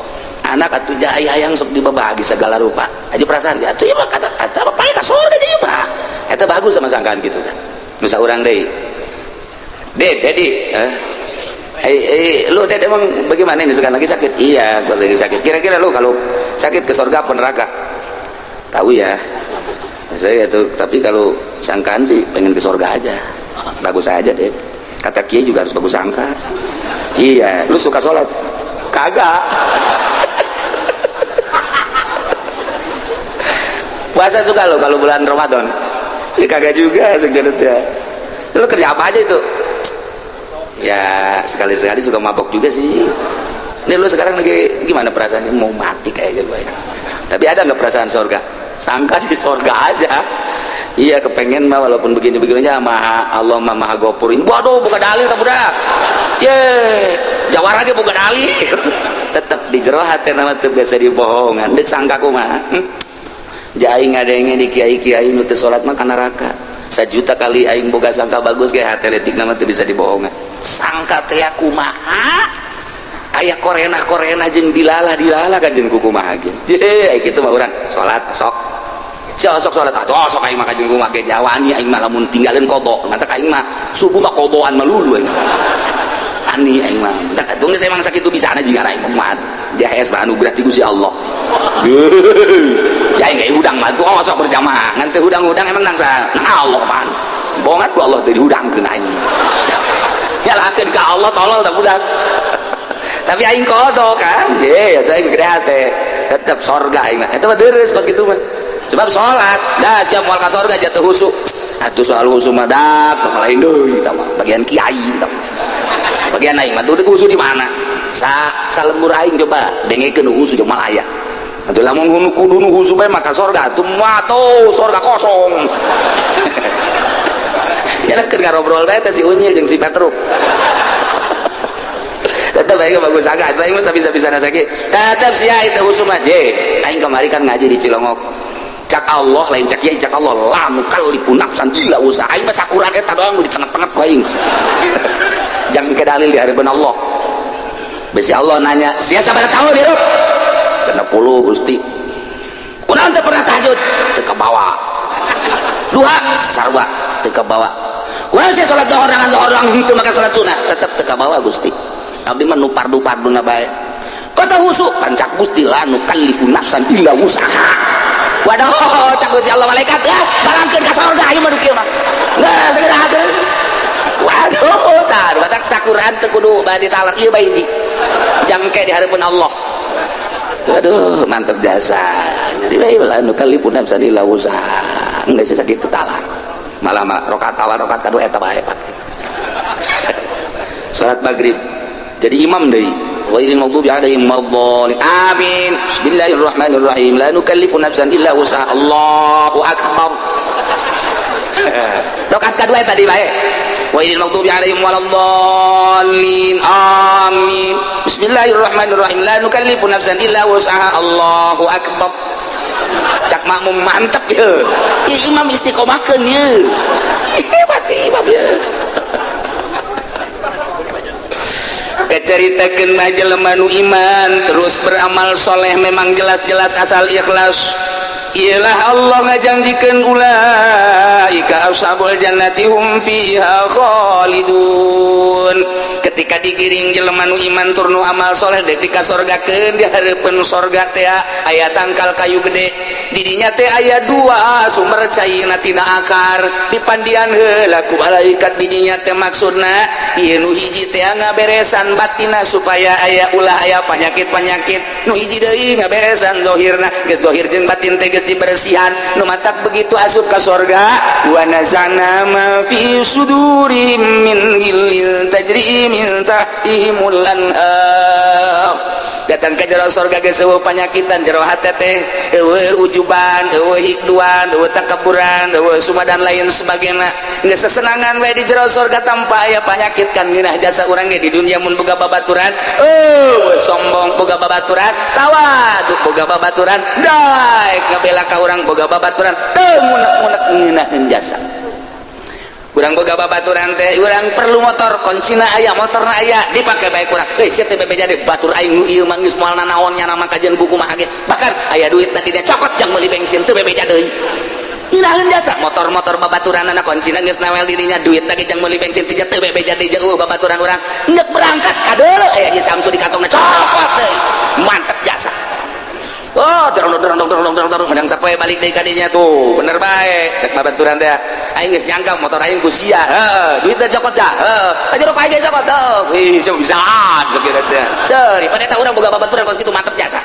anak atuh ja hayang sok dibabagi segala rupa aja perasaan ja atuh ieu mah kata kata bapak ka surga ieu mah eta bagus sama sangkaan gitu kan nu saurang deui Ded, Dedi, lu Ded emang bagaimana ini sekarang lagi sakit? Iya, gua lagi sakit. Kira-kira lu kalau sakit ke surga apa neraka? Tahu ya. Saya tuh, tapi kalau sangkaan sih pengen ke surga aja. Bagus aja deh. Kata kiai juga harus bagus sangka. Iya, lu suka sholat? Kagak. Puasa suka lo kalau bulan Ramadan? Ya kagak juga sebenarnya. Lu kerja apa aja itu? Ya sekali-sekali suka mabok juga sih. Ini lu sekarang lagi gimana perasaannya? Mau mati kayaknya gue ya. Tapi ada nggak perasaan sorga? Sangka sih sorga aja. Iya, kepengen mah walaupun begini-begininya maha Allah mah maha gopur. Waduh, buka dalil kamu dah. Ye, jawara ge buka dalil. Tetep di jero hati nama teu biasa dibohongan. Deuk sangka kumaha? Aing ngadenge di kiai-kiai nu teu salat mah ka neraka. Sajuta kali aing boga sangka bagus ge hate letik nama teu bisa dibohongan. Sangka teh kumaha? Aya korena-korena jeung dilalah-dilalah kan jeung kumaha ge. Ye, kitu mah urang salat sok. Sia sok salat atuh sok aing mah ka jeung kumaha ge jawani aing mah lamun tinggalin qada. Mantak aing mah subuh mah qadaan melulu aing. Ani aing mah. Mantak atuh geus emang sakitu bisana jiga aing mah. Dia mah anugerah ti Gusti Allah. Jai ge hudang mah tuh oh sok berjamaah. Ngan teu hudang-hudang emang nang nang Allah mah. Bohongan ku Allah teu dihudangkeun aing. Nyalahkeun ka Allah tolol tak budak. Tapi aing kodo kan, ye, eta aing gede hate. Tetep sorga aing mah. Eta mah deres kos kitu mah. Sebab salat, dah siap moal ka sorga jatuh husu. Atuh soal husu mah dak, lain deui eta mah. Bagian kiai eta mah. Bagian aing mah tuh husu di mana? Sa salembur aing coba dengekeun husu jeung moal aya. Atuh lamun hunu kudu nu husu bae maka sorga atuh mah tuh sorga kosong. Nyalakeun ngarobrol bae teh si Unyil jeung si Petruk. Tetep aing bagus agak, aing mah sabisa-bisa sakit. Tetep sia itu husu mah je. Aing kamari kan ngaji di Cilongok. Cak Allah lain cak kiai, cak Allah la nukallifu nafsan illa wusaha. Aing mah sakuran eta doang di tengah-tengah ku aing. Jangan ke dalil di hadapan Allah. Besi Allah nanya, sia sabaraha tahun hirup? 60 Gusti. Kunaon teu pernah tahajud? Teu kabawa. Duha sarua teu kabawa. Kunaon sia salat zuhur dengan zuhur doang henteu maka salat sunah? Tetep teu kabawa Gusti. Abdi mah nu pardu-parduna bae. Kota husu kan cak Gusti la nukallifu nafsan illa wusaha. Waduh, cak Gusti Allah malaikat ya, balangkeun ka sorga ieu mah nu kieu mah. Geus segera geus. Waduh, tah batak sakuran teu kudu bade talar ieu bae hiji. Jangke di hareupeun Allah. Aduh, mantep jasa. Si bae la nukallifu nafsan illa wusaha. Geus sakitu talar. Malah mah rakaat awal rakaat kadua eta bae, Pak. Salat maghrib jadi imam deui. Ghairil maghdubi alaihim waladdallin. Amin. Bismillahirrahmanirrahim. La nukallifu nafsan illa wus'aha. Allahu akbar. Rakaat kadua tadi bae. Ghairil maghdubi alaihim waladdallin. Amin. Bismillahirrahmanirrahim. La nukallifu nafsan illa wus'aha. Allahu akbar. Cak makmum mantep ye. Ieu imam istiqomahkeun ye. Hebat imam ye. Keceritakeun mah jelema nu iman terus beramal soleh memang jelas-jelas asal ikhlas. Ialah Allah ngajanjikeun ulaika ashabul jannati hum fiha khalidun. Ketika digiring jelema nu iman tur nu amal soleh dek dikasorgakeun di hareupeun sorga teh aya tangkal kayu gede. Di dinya teh aya dua sumber cairna tina akar dipandian heula ku malaikat di dinya teh maksudna ieu nu hiji teh ngaberesan batina supaya aya ulah aya penyakit-penyakit, nu hiji deui ngaberesan zahirna geus zahir jeung batin teh geus dibersihan. Nu matak begitu asup ka sorga wa nazana ma fi sudurihim min ghillin tajri min tahtihimul anhar. Datang ke jero sorga geus eueuh panyakitan jero hate teh eueuh ujuban, eueuh hikduan, eueuh takaburan, eueuh suma dan lain sebagainya. Geus sesenangan we di jero sorga tanpa aya panyakit kan ngeunah jasa urang ge di dunia mun boga babaturan, eueuh sombong boga babaturan, tawaduk boga babaturan, daek ngabela ka urang boga babaturan, teu munek-munek ngeunaheun jasa. Urang boga babaturan teh urang perlu motor, kuncina aya, motorna aya, dipake bae kurang. Heuh sia teh bebeja deh batur aing nu ieu mah geus moal nanaon nya nama kajian buku mah ge. Bahkan aya duit tadi dia cokot jang meuli bensin teu bebeja deui. Ngeunaheun jasa motor-motor babaturanana kuncina geus nawel dirinya duit tadi jang meuli bensin teh teu bebeja deui jauh babaturan urang. Endek berangkat kadeuleu aya si Samsu di kantongna cokot deui. Mantep jasa. Oh, dorong dorong dorong dorong dorong menang sapoe balik deui ka dinya tuh. Bener bae cek babaturan teh. Aing geus nyangka motor aing ku sia. Heeh, duitna cokot ja. Heeh, aja rokok aing cokot. Heuh, ih bisaan sakieu teh. Seuri, pada eta urang boga babaturan kos kitu mantep jasa.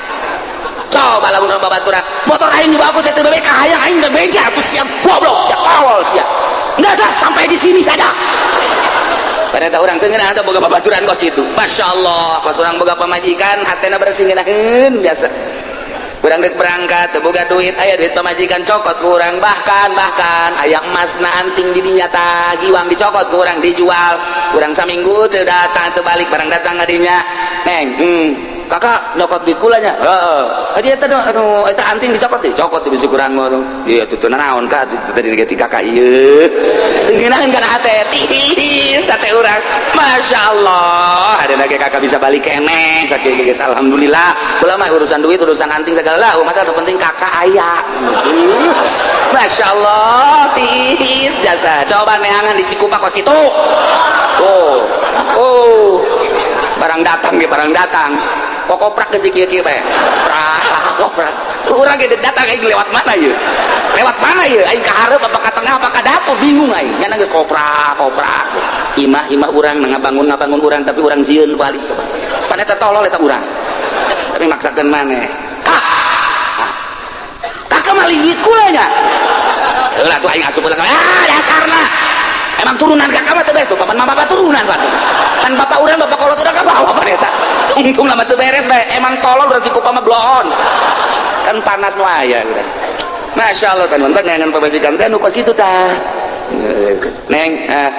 Coba lamun urang babaturan, motor aing dibawa ku sia teu bebe kahayang aing bebeja atuh sia goblok, sia tolol sia. Enggak sah, sampai di sini saja. Pada eta urang teu ngeunah boga babaturan kos kitu. Masya Allah, kos urang boga pamajikan hatena bersih, ngeunaheun biasa. Urang dek berangkat teu boga duit, aya duit pamajikan, cokot ku urang. Bahkan bahkan aya emasna, anting di dinya tah, giwang dicokot ku urang, dijual. Urang saminggu teu datang, teu balik. Barang datang ka dinya, "Neng, kakak nyokot duit kula nya." "Heeh." "Adi eta anu eta anting dicokot, dicokot di bisi kurang ngono." "Ieu tuh naon ka tadi diganti kakak ieu." Teu ngeunaheun kana hate, tiis hate urang. Masya Allah, ada lagi kakak bisa balik keneh sakieu geus, alhamdulillah. Kula mah urusan duit, urusan anting segala lah, masalah penting kakak aya. Masya Allah, tiis jasa. Coba neangan di Cikupa kos kitu. Oh, oh, barang datang ge, barang datang kokoprak ke si kieu kieu bae, prak koprak. Urang ge datang, aing lewat mana ieu, lewat mana ieu, aing ka hareup apa ka tengah apa ka dapur, bingung aing. Nya geus koprak koprak imah imah urang, ngabangun ngabangun urang, tapi urang sieun balik. Coba pan eta tolol eta urang, tapi maksakeun maneh. Ah, kakak maling duit kula nya. Heula tuh aing asup ulang. Ah, dasarna emang turunan kakak mah teu beres tuh. Papan mama bapak turunan pan pan bapak urang, bapak kolot urang ka bawa pan eta tungtung lama teu beres bae. Emang tolol urang Cikupa mah, bloon kan panas nu aya urang. Masya Allah kan, mantap neangan pamajikan teh nu kos kitu tah. "Neng, ah,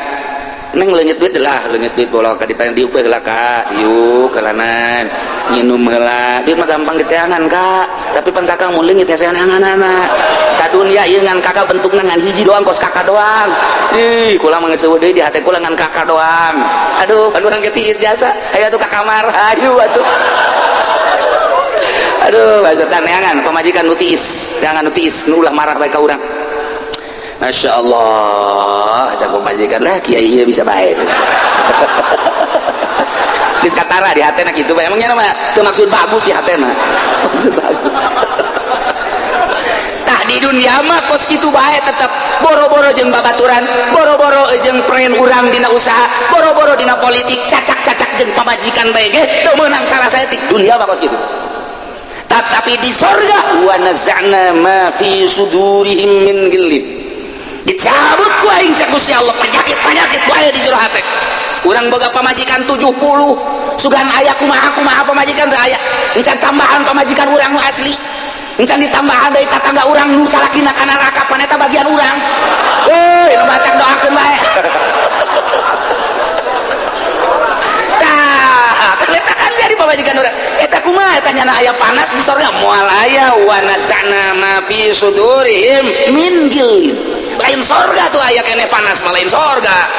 neng, leungit duit lah, leungit duit bola ka ditanya diuk bae heula kak, diuk heulanan nginum heula. Duit mah gampang diteangan kak, tapi pan kakak mun leungit heseanana sadunya ieu ngan kakak bentukna ngan hiji doang, kos kakak doang. Ih, kula mah geus eueuh deui di hate kula ngan kakak doang." Aduh, pan urang ge tiis jasa. Ayo atuh ka kamar, ayo atuh. Aduh, bahasa neangan pamajikan nu tiis, jangan nu tiis, nu ulah marah bae ka urang. Masya Allah, cak pamajikan lah, kiai ieu bisa bae. Geus katara di hatena kitu bae. Emangnya mah teu maksud bagus ya hatena. Maksud bagus. Tah, di dunia mah kos kitu bae tetep boro-boro jeung babaturan, boro-boro jeung pren urang dina usaha, boro-boro dina politik, cacak-cacak jeung pamajikan bae ge teu meunang salah saeutik. Dunia mah kos kitu. Tetapi di sorga, wa naza'na ma fi sudurihim min ghillin, dicabut ku aing cek Gusti Allah penyakit-penyakit ku aya di jero hate. Urang boga pamajikan 70 sugan aya kumaha kumaha pamajikan teu aya, encan tambahan pamajikan urang nu asli, encan ditambahan dari tatangga urang nu salakina ka neraka, pan eta bagian urang. Euy, nu batak doakeun bae. Tah kan eta kan jadi pamajikan urang eta kumaha eta nyana aya panas di sorga? Moal aya. Wa naza'na ma fi sudurihim min ghillin, lain sorga tuh aya keneh panas mah, lain sorga.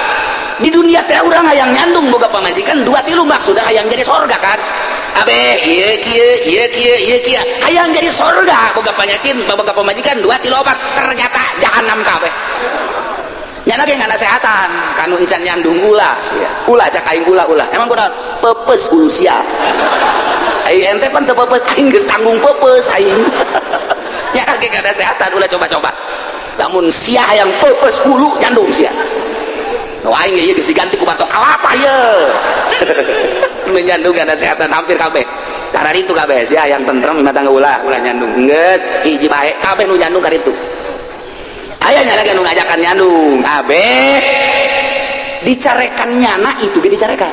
Di dunia teh urang hayang nyandung boga pamajikan dua tilu, maksudna hayang jadi sorga kan abe ieu kieu ieu kieu ieu kieu, hayang jadi sorga, boga penyakit, boga pamajikan dua tilu opat, ternyata jahanam kabeh. Nyana ge nganasehatan kanu encan nyandung, ulah sia, ulah cak aing, ulah ulah. Emang kunaon? Pepes hulu sia. Aing ente pan teu pepes, aing geus tanggung pepes aing. Nyana ge nganasehatan, ulah coba-coba, lamun sia hayang pepes hulu, nyandung sia. Nu aing ieu geus diganti ku batok kalapa ye. Nu nyandung nganasehatan hampir kabeh karena itu kabeh sia hayang tentrem imah tangga, ulah ulah nyandung, geus hiji bae kabeh nu nyandung karitu. Aya nya lagi nu ngajakan nyandung kabeh dicarekan, nyana itu ge dicarekan.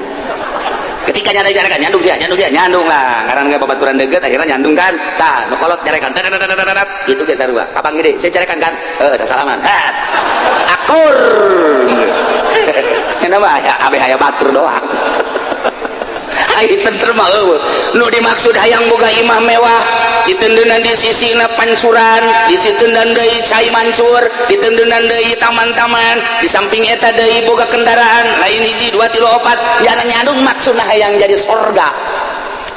Ketika nyana dicarekan, "Nyandung sia, nyandung sia," nyandung lah ngaran ge babaturan deukeut, akhirnya nyandung kan. Tah, nu kolot nyarekan gitu ge sarua, "Kapan gede saya carekan kan?" "Heuh, sasalaman." Hat akur. Nya mah aya abe aya batur doang. Ai tentrem mah eueuh. Nu dimaksud hayang boga imah mewah, ditendenan di sisina pancuran, ditendenan deui cai mancur, ditendenan deui taman-taman, di samping eta deui boga kendaraan lain hiji dua tilu opat. Nyana nyandung maksudna hayang jadi sorga,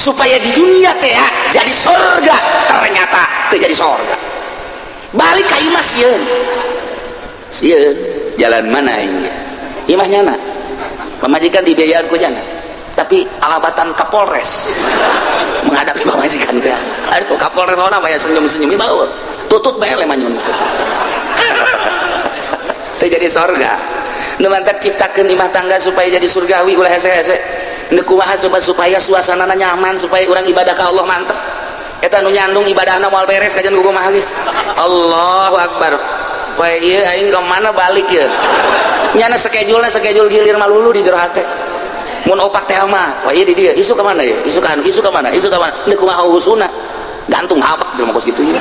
supaya di dunia teh jadi sorga, ternyata teu jadi sorga. Balik ka imah sieun sieun, jalan mana ini imah nyana, pamajikan dibiayaan ku nyana, tapi alabatan Kapolres menghadapi pamajikan teh. Aduh, Kapolres ona mah senyum-senyum bawa tutut bae manyun teu jadi sorga. Nu mantak ciptakeun imah tangga supaya jadi surgawi, ulah hese-hese. Nu kumaha supaya suasanana nyaman, supaya urang ibadah ka Allah mantep. Eta nu nyandung ibadahna moal beres kajian kumaha ge. Allahu akbar. Poe ieu aing ka mana balik ye? Nyana schedule, schedule gilir malulu di jero hate. Mun opat teh mah, wah, iya, di dia isu ke mana ya, isu kan, isu ke mana, isu ke mana, ini kumaha husuna gantung habak di kos gitu ya.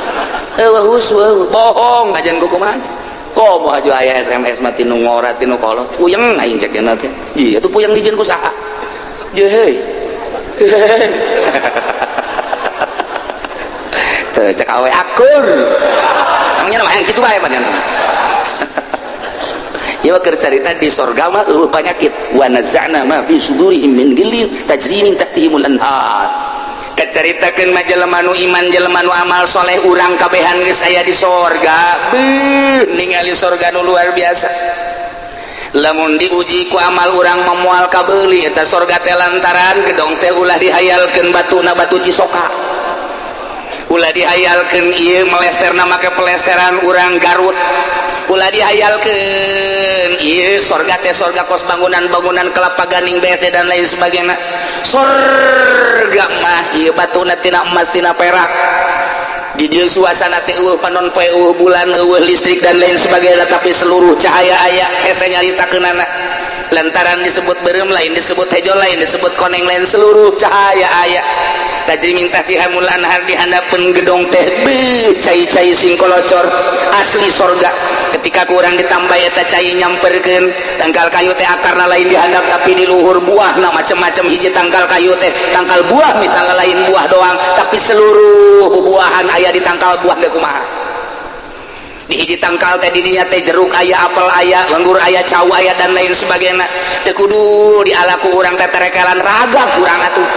Eueuh husu, bohong kajian ku kumaha. Komo haju aya SMS mati nu ngora, ti nu kolot, puyeng aing cek dina teh. Iya tuh, puyeng dijieun ku saha? Je heuy. Teu cek awe akur. Emangnya mah yang kitu bae panjenengan. Ieu mah keur carita di sorga mah eueuh penyakit. Wa naza'na ma fi sudurihim min ghillin tajri min tahtihimul anhar. Kacaritakeun mah jelema nu iman, jelema nu amal soleh, urang kabehan geus aya di sorga. Beuh, ningali sorga nu luar biasa. Lamun diuji ku amal urang memual kabeuli eta sorga teh, lantaran gedong teh ulah dihayalkeun batuna batu Cisoka, ulah dihayalkeun ieu melesterna make pelesteran urang Garut, ulah dihayalkeun ieu sorga teh sorga kos bangunan-bangunan Kelapa Gading, BSD, dan lain sebagainya. Sorga mah ieu batuna tina emas, tina perak. Di dieu suasana teh eueuh panon poe, eueuh bulan, eueuh listrik, dan lain sebagainya, tapi seluruh cahaya aya. Hese nyaritakeunana, lantaran disebut beureum lain, disebut hejo lain, disebut koneng lain, seluruh cahaya aya. Tajri min tahtihimul anhar. Di handapeun gedong teh, beuh, cai-cai singkolocor, asli sorga. Ketika kurang ditambah eta cai nyamperkeun tangkal kayu teh, akarna lain di handap tapi di luhur, buahna macam-macam. Hiji tangkal kayu teh, tangkal buah misalnya, lain buah doang tapi seluruh bubuahan aya di tangkal buah. Ge kumaha di hiji tangkal teh, didinya teh jeruk aya, apel aya, anggur aya, cau aya, dan lain sebagainya. Teu kudu dialaku urang teh terekelan ragam urang atuh,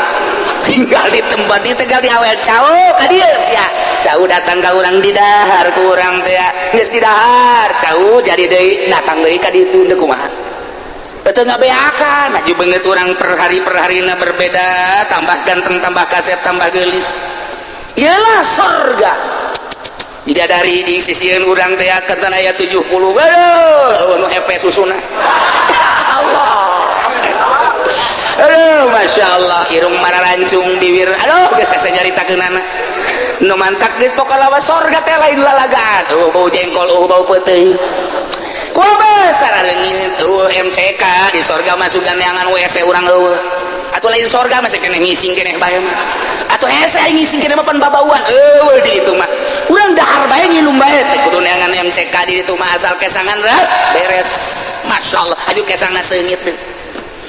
tinggal di tempat di tinggal di awel cau ka dieu sia. Cau datang ka urang, di dahar ku urang teh. Geus di dahar cau, jadi deui datang deui ka ditu. Deui kumaha teu ngabeakan aju beungeut urang per hari per harina berbeda, tambah ganteng, tambah kasep, tambah geulis. Iyalah sorga, bidadari di sisieun urang teh katan aya 70. Aduh, nu hepe susuna. Allah, aduh, Masya Allah, irung mararancung, bibir, aduh, geus hese nyaritakeunana nu mantak geus pokona lawan sorga teh lain lalagaan. Oh, bau jengkol, oh, bau peuteuy, kumaha saraleungit. Oh, MCK di sorga masukan neangan WC urang eueuh atuh. Lain sorga masih keneh ngising keneh bae mah atuh, hese aing ngising keneh mah, pan babauan eueuh di ditu mah. Urang dahar bae, ngilum bae, teh kudu neangan MCK di ditu mah, asal kesangan beres. Masya Allah, aju kesangna seungit teh.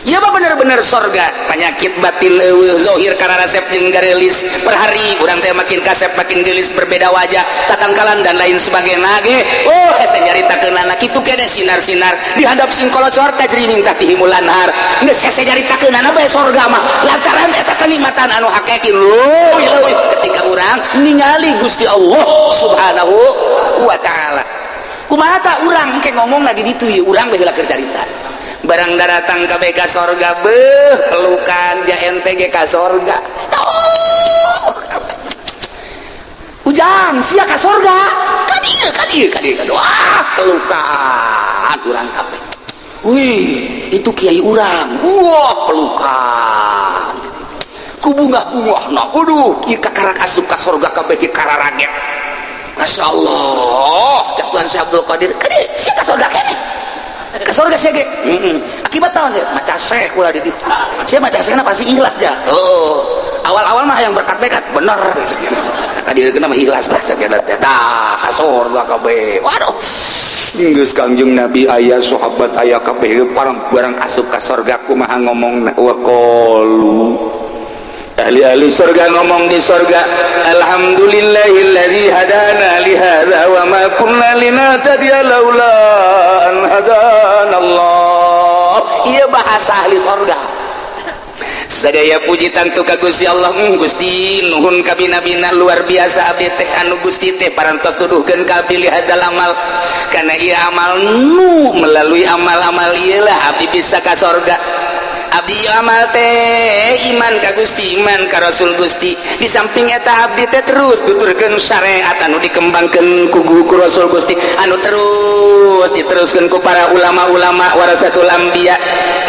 Ya mah bener-bener sorga, penyakit batin eueuh, zohir kararasep jeung gareulis. Per hari urang teh makin kasep, makin geulis, berbeda wajah, tatangkalan, dan lain sebagainya ge. Oh, hese nyaritakeunana kitu kene sinar-sinar di handap singkolocor, tajri min tahtihimul anhar. Geus hese nyaritakeunana bae sorga mah, lantaran eta kenikmatan anu hakiki leuwih leuwih ketika urang ningali Gusti Allah Subhanahu wa Ta'ala. Kumaha ta urang ke ngomongna di ditu ieu urang bae heula keur carita. Barang datang ke BK sorga, beuh, pelukan ja ente ge ka sorga. Oh, ujang sia ka sorga, ka dieu, ka dieu, ka dieu. Wah, pelukan urang kabeh. Wih, itu kiai urang. Wah, pelukan ku bungah-bungah. Nah, aduh, ieu kakarak asup ka sorga kabeh ge kararaget. Masya Allah, cak Tuhan Syekh Abdul Qadir, ka dieu sia ka sorga kene, ke surga sia ge. Akibat tahun sih maca syekh ulah di ditu sia maca syekhna pasti ikhlas ja. Oh, awal-awal mah yang berkat-berkat bener tadi kena mah ikhlas lah cak teh. Tah, ka surga kabeh. Waduh, geus Kangjeng Nabi aya, sahabat aya kabeh, barang asup ka surga kumaha ngomongna? Wa qalu, ahli-ahli surga ngomong di surga, alhamdulillahilladzi hadana li hadza wa ma kunna linahtadiya laula an hadana Allah. Ieu bahasa ahli surga. Sadaya puji tangtu ka Gusti Allah. Gusti, nuhun kabina-bina, luar biasa abdi teh anu Gusti teh parantos tuduhkeun ka abdi li hadzal amal, kana ieu amal, nu melalui amal-amal ieu lah abdi bisa ka sorga. Abdi amal teh Iman ka Gusti, iman ka Rasul Gusti. Di samping eta abdi teh terus tuturkeun syariat anu dikembangkeun ku ku Rasul Gusti, anu terus diteruskeun ku para ulama-ulama warasatul anbiya.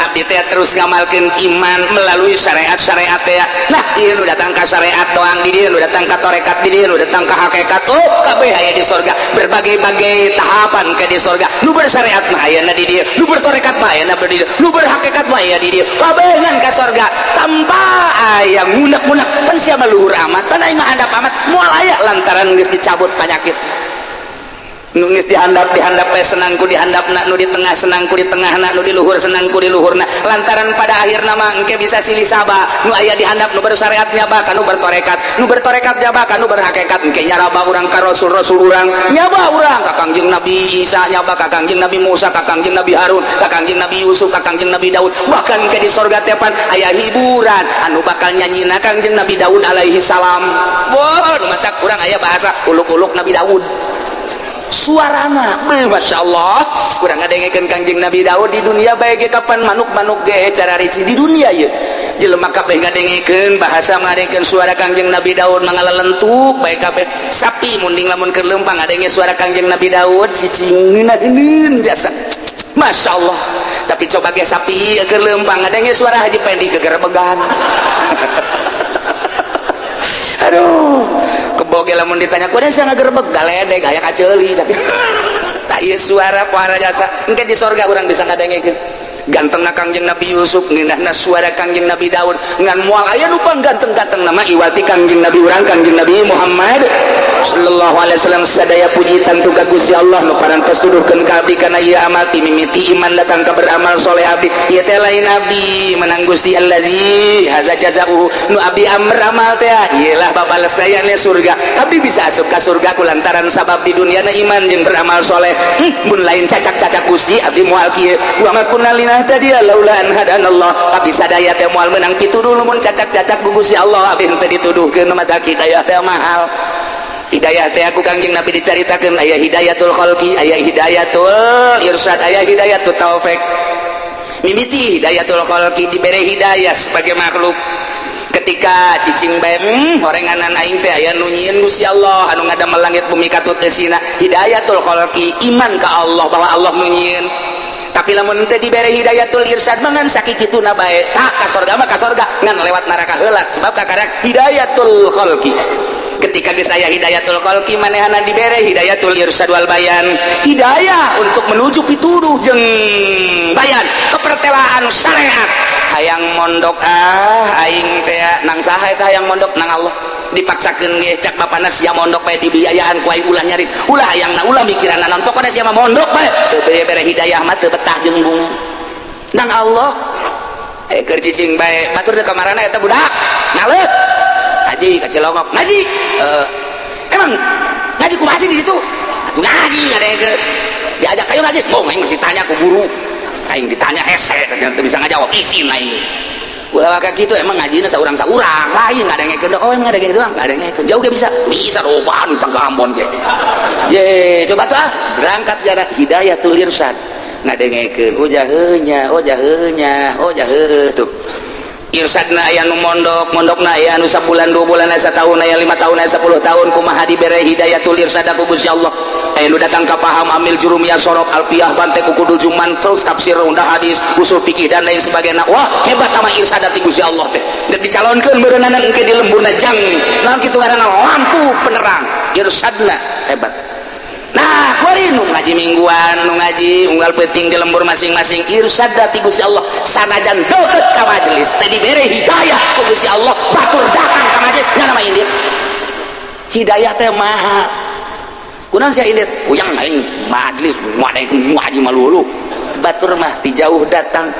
Abdi teh terus ngamalkeun iman melalui syariat-syariat teh. Nah, ieu nu datang ka syariat doang di dieu, nu datang ka tarekat di dieu, nu datang ka hakikat, oh, kabeh aya di sorga. Berbagai-bagai tahapan ke di sorga. Nu bersyariat mah ayana di dieu, nu bertarekat mah ayana di dieu, nu berhakikat mah aya di dieu. Kabeh ngan ka sorga tanpa aya ngunek-ngunek, pan siapa luhur amat, pan aing handap amat, moal aya, lantaran geus dicabut penyakit. Nu geus dihandap, dihandap bae, senang ku dihandapna, nu di tengah senang ku di tengahna, nu di luhur senang ku di luhurna, lantaran pada akhirna mah engke bisa silih saba. Nu aya di handap nu bersyariat nyaba ka nu bertorekat, nu bertorekat nyaba ka nu berhakikat. Engke nyaraba urang ka rasul-rasul urang, nyaba urang ka Kangjeng Nabi Isa, nyaba ka Kangjeng Nabi Musa, ka Kangjeng Nabi Harun, ka Kangjeng Nabi Yusuf, ka Kangjeng Nabi Daud. Bahkan ke di sorga teh pan aya hiburan anu bakal nyanyina Kangjeng Nabi Daud alaihi salam. Wah, nu matak kurang aya bahasa uluk-uluk Nabi Daud suarana. Beuh, Masya Allah, kurang ngadengekeun Kangjeng Nabi Daud di dunia bae ge kapan manuk-manuk ge cara rici di dunia ye jelema kabeh ngadengekeun bahasa, ngadengekeun suara Kangjeng Nabi Daud mangalalentuk bae kabeh. Sapi munding lamun keur leumpang ngadenge suara Kangjeng Nabi Daud cicing ngeunaheun jasa, Masya Allah. Tapi coba ge sapi keur leumpang ngadenge suara Haji Pendi, gegerbegan. Aduh, kebo ge lamun ditanya kuda sia ngagerebeg, galedeg aya kaceuli tapi tak ieu suara pohara jasa. Engke di sorga urang bisa ngadengekeun gantengna Kangjeng Nabi Yusuf, ngeunahna suara Kangjeng Nabi Daud. Ngan moal aya nu pan ganteng-ganteng nama iwati Kangjeng Nabi urang, Kangjeng Nabi Muhammad sallallahu alaihi wasallam. Sadaya puji tantu ka Gusti Allah nu parantos tuduhkeun ka abdi kana ieu amal, ti mimiti iman datang ka beramal soleh. Abdi ieu teh lain abdi menang, Gusti allazi hadza jazaa'uhu. Nu abdi amr amal teh ieu lah babales dayane surga. Abdi bisa asup ka surga ku lantaran sabab di dunia na iman jeung beramal soleh. Mun lain cacak-cacak Gusti, abdi moal kieu. Wa ma kunna linahtadiya laula an hadanallah. Abdi sadaya teh moal meunang pituduh mun cacak-cacak ku Gusti Allah abdi henteu dituduhkeun. Mata hidayah teh mahal. Hidayah teh aku Kangjeng Nabi dicaritakeun aya hidayatul khalqi, aya hidayatul irsyad, aya hidayatul taufik. Mimiti hidayatul khalqi, dibere hidayah sebagai makhluk. Ketika cicing bae, horenganan aing teh aya nu nyieun Gusti Allah anu ngadamel langit bumi katut eusina. Hidayatul khalqi, iman ka Allah bahwa Allah nu nyieun. Tapi lamun teh dibere hidayatul irsyad mangan sakituna bae, tak ka sorga mah ka sorga, ngan lewat neraka heula, sebab kakarek hidayatul khalqi. Ketika geus aya hidayatul khalqi, manehana dibere hidayatul irsyad wal bayan, hidayah untuk menuju pituduh jeung bayan kepertelaan syariat. Hayang mondok ah aing teh nang saha eta? Hayang mondok nang Allah, dipaksakeun ge. Cak bapana, "Sia mondok bae, dibiayaan ku aing, ulah nyari, ulah hayang na, ulah mikiran naon, pokona sia mah mondok bae." Teu bere hidayah mah teu betah jeung bunga nang Allah. Eh, keur cicing bae, batur teh kamarana eta budak ngaleut ngaji ka Cilongok ngaji. Eh, emang ngaji kumaha sih di situ atuh? Ngaji ada diajak, "Ayo ngaji." "Oh, aing masih tanya ku guru." Aing ditanya hese, ternyata bisa ngajawab, isin aing. Ulah kayak gitu. Emang ngajina saurang-saurang lain nggak ada yang ngeken? Oh, emang ada yang doang nggak ada yang ngeken? Jauh gak? Bisa, bisa robaan utang ke Ambon ge. Je, coba tuh ah berangkat jarak hidayatul irsyad ngadengekeun, oh jaheunya, oh jaheunya, oh jaheuh tuh. Irsadna aya nu mondok, mondokna aya nu sabulan, 2 bulan, aya satahun, aya 5 tahun, aya 10 tahun. Kumaha dibere hidayatul irsad ku Gusti Allah? Aya nu datang ka paham amil jurumiyah, sorok, alfiyah, bante kudu juman, terus tafsir, unda hadis, usul fikih, dan lain sebagainya. Wah, hebat sama irsad ti Gusti Allah teh. Geus dicalonkeun meureunana engke di lemburna jang naon kitu ngaranna, lampu penerang. Irsadna hebat. Nah, kuari nu ngaji mingguan, nu ngaji unggal penting di lembur masing-masing, irsyad ti Gusti Allah. Sanajan deket ka majelis teh dibere hidayah ku Gusti Allah, batur datang ka majelis nya nama indit. Hidayah teh maha. Kunaon sia indit? Puyang aing majelis, ngaji malulu. Batur mah ti jauh datang,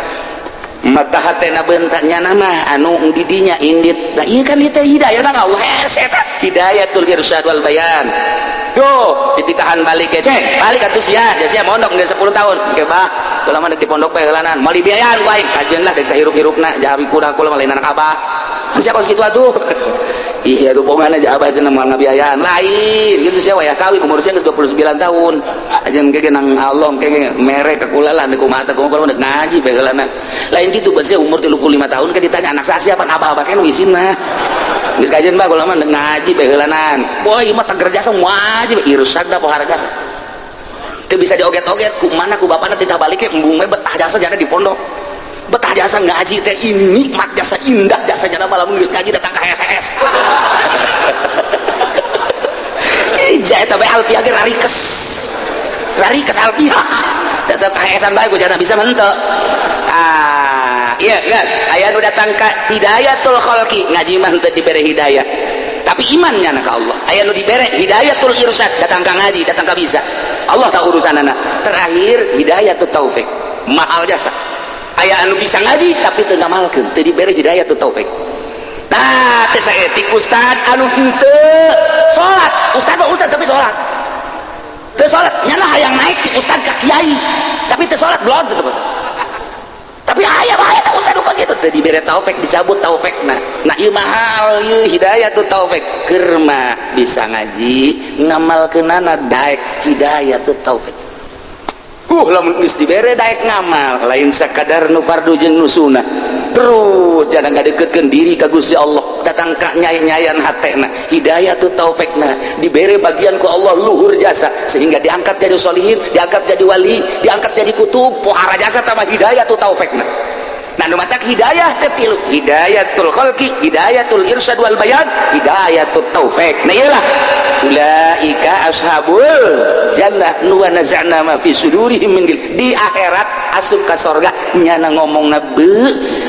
mata hatena bentaknya nama anu didinya indit. Nah, iya kan itu hidayah nang Allah hese eta hidayatul irsyad wal bayan. Tuh dititahan balik ke cek balik atuh sia ya, sia mondok geus 10 tahun. Oke bah, kula mah di pondok bae heulanan, moal dibiayaan ku aing, kajeun lah dek sahirup-hirupna jawi kurang, kula mah lain anak abah. Sia kos kitu atuh. Iya tuh, pokoknya aja abah cenah moal ngabiayaan lain gitu. Sia wayah kawin, umur sia geus 29 tahun aja, engke nang Allah engke mere ka kula lah, kumaha teh, kumaha kalau ngaji baheulana lain gitu. Berarti umur 35 tahun kan ditanya anak saya siapa, abah-abah kan isinna geus kajian, bah, kula mah ngaji baheulanan. Boy mah teger jasa wajib irsyad da pohara jasa teu bisa dioget-oget ku mana ku bapana, titah balik ke embung we betah jasa jana di pondok, betah jasa ngaji teh. Ini nikmat jasa, indah jasa jana. Malam geus ngaji datang ke HSS. Ija eta bae alfiah ge rarikes rarikes, alfiah datang ke HSan bae ku jana bisa henteu. Ah iya, guys, aya nu datang ka hidayatul khalqi, ngaji mah henteu dibere hidayah tapi imannya na ka Allah. Aya nu dibere hidayatul irsyad, datang ka ngaji, datang ka bisa, Allah tahu urusanana. Terakhir hidayatul taufik, mahal jasa. Aya anu bisa ngaji tapi teu ngamalkeun, teu dibere hidayatul taufik. Nah, teh saetik ustad anu henteu salat, ustad mah ustad tapi salat teu salat, nyana hayang naik ti ustad ka kiai tapi teu salat belum gitu. Tapi aya bae teh ustad kok gitu, teu dibere taufik, dicabut taufikna. Nah, ieu mahal ieu hidayatul taufik. Keur mah bisa ngaji, ngamalkeunana daek hidayatul taufik. Lamun geus dibere daek ngamal, lain sakadar nu fardu jeung nu sunah, terus jangan ngadeketkeun diri ka Gusti Allah, datang ka nyai-nyayan hatena hidayatut taufikna, dibere bagian ku Allah luhur jasa sehingga diangkat jadi solihin, diangkat jadi wali, diangkat jadi kutub, pohara jasa tambah hidayatut taufikna. Nah, nu matak hidayah teh tilu: hidayatul khalqi, hidayatul irsyad wal bayan, hidayatut taufik. Nah, iyalah ulaika ashabul jannah nu wa naza'na ma fi sudurihim min ghil. Di akhirat asup ka sorga nyana ngomong be,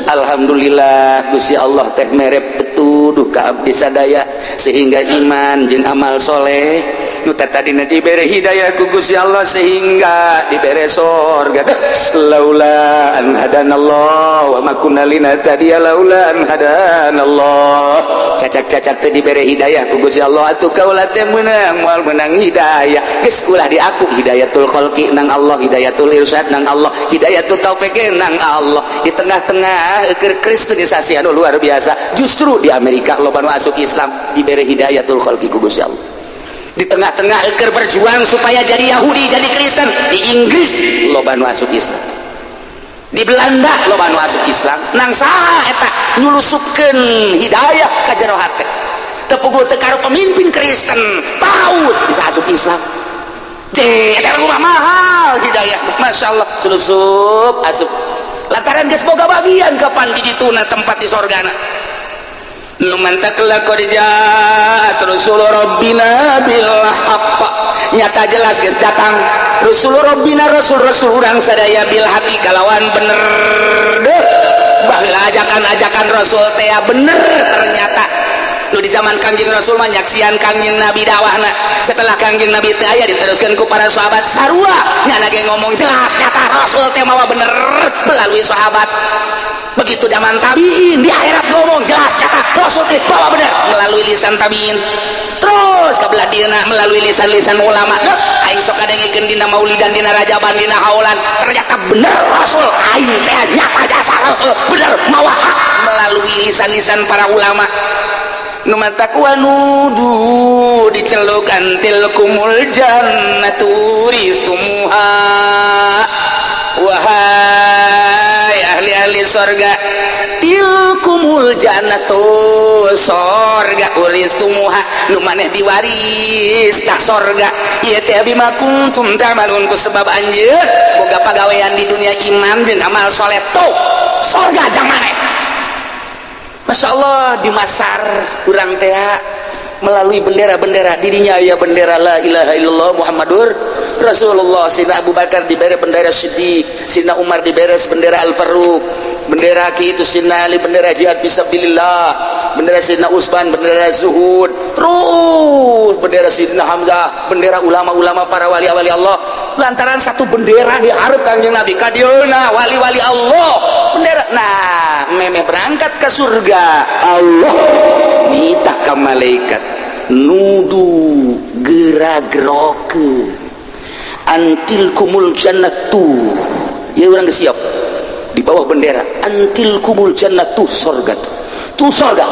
alhamdulillah Gusti Allah teh mere petuduh ka abdi sadaya sehingga iman jeung amal soleh. Nu tadina dibere hidayah ku Gusti Allah sehingga dibere sorga. Laula an hadanallah wa ma kunna linahtadiya laula an hadanallah. Cacak-cacak teh dibere hidayah ku Gusti Allah atuh kaula teh meunang moal meunang hidayah. Geus ulah diaku, hidayatul khalqi nang Allah, hidayatul irsyad nang Allah, hidayatul taufik nang Allah. Di tengah-tengah keur kristenisasi anu luar biasa, justru di Amerika loba nu asup Islam dibere hidayatul khalqi ku Gusti Allah. Di tengah-tengah eker berjuang supaya jadi Yahudi, jadi Kristen, di Inggris loba nu asup Islam, di Belanda loba nu asup Islam. Nang saha eta nyulusupkeun hidayah ka jero hate? Teu puguh teu karo pemimpin Kristen, paus bisa asup Islam. Je eta rumah mahal hidayah, Masya Allah, sulusup asup lantaran geus boga bagian kapan di dituna tempat di sorgana. Nu mantak laqad ja'at rusul rabbina bil haqq, nyata jelas geus datang rusul rabbina, rasul-rasul urang sadaya, bil haqqi kalawan bener. Deh, baheula ajakan-ajakan rasul teh bener. Ternyata nu di zaman Kangjeng Rasul mah nyaksian Kangjeng Nabi dakwahna. Setelah Kangjeng Nabi teh aya, diteruskan ku para sahabat sarua, nyana ge ngomong jelas nyata Rasul teh mawa bener melalui sahabat. Begitu zaman tabiin, di akhirat ngomong jelas nyata Rasul teh bawa bener melalui lisan tabiin, terus kebelah dina melalui lisan-lisan ulama. Aing sok kadengikeun dina maulidan, dina rajaban, dina haulan, ternyata bener Rasul aing teh, nyata jasa Rasul bener mawa hak melalui lisan-lisan para ulama. Nu matak wanudu dicelukan tilkumul jannatu uristumuha, wahai ahli-ahli sorga, tilkumul jannatu, sorga, uristumuha, nu maneh diwaris tah sorga ieu teh, bima kuntum ta'malun, ku sebab anjeun boga pagawean di dunia iman jeung amal soleh, tuh sorga jang maneh. Masya Allah, di Masar kurang teh melalui bendera-bendera dirinya ya, bendera la ilaha illallah Muhammadur Rasulullah. Sina Abu Bakar diberi bendera Siddiq, Sina Umar diberi bendera Al-Faruq, bendera ki itu, Sina Ali bendera jihad fisabilillah, bendera Sina Utsman bendera zuhud, terus bendera Sidina Hamzah, bendera ulama-ulama, para wali-wali Allah. Lantaran satu bendera diharap Kangjeng Nabi kadieuna wali-wali Allah bendera. Nah, meme berangkat ke surga, Allah nitah ka malaikat nudu gera-gerokeun antilkumul jannatu. Ya, urang geus siap di bawah bendera antilkumul jannatu, sorga tuh, sorga.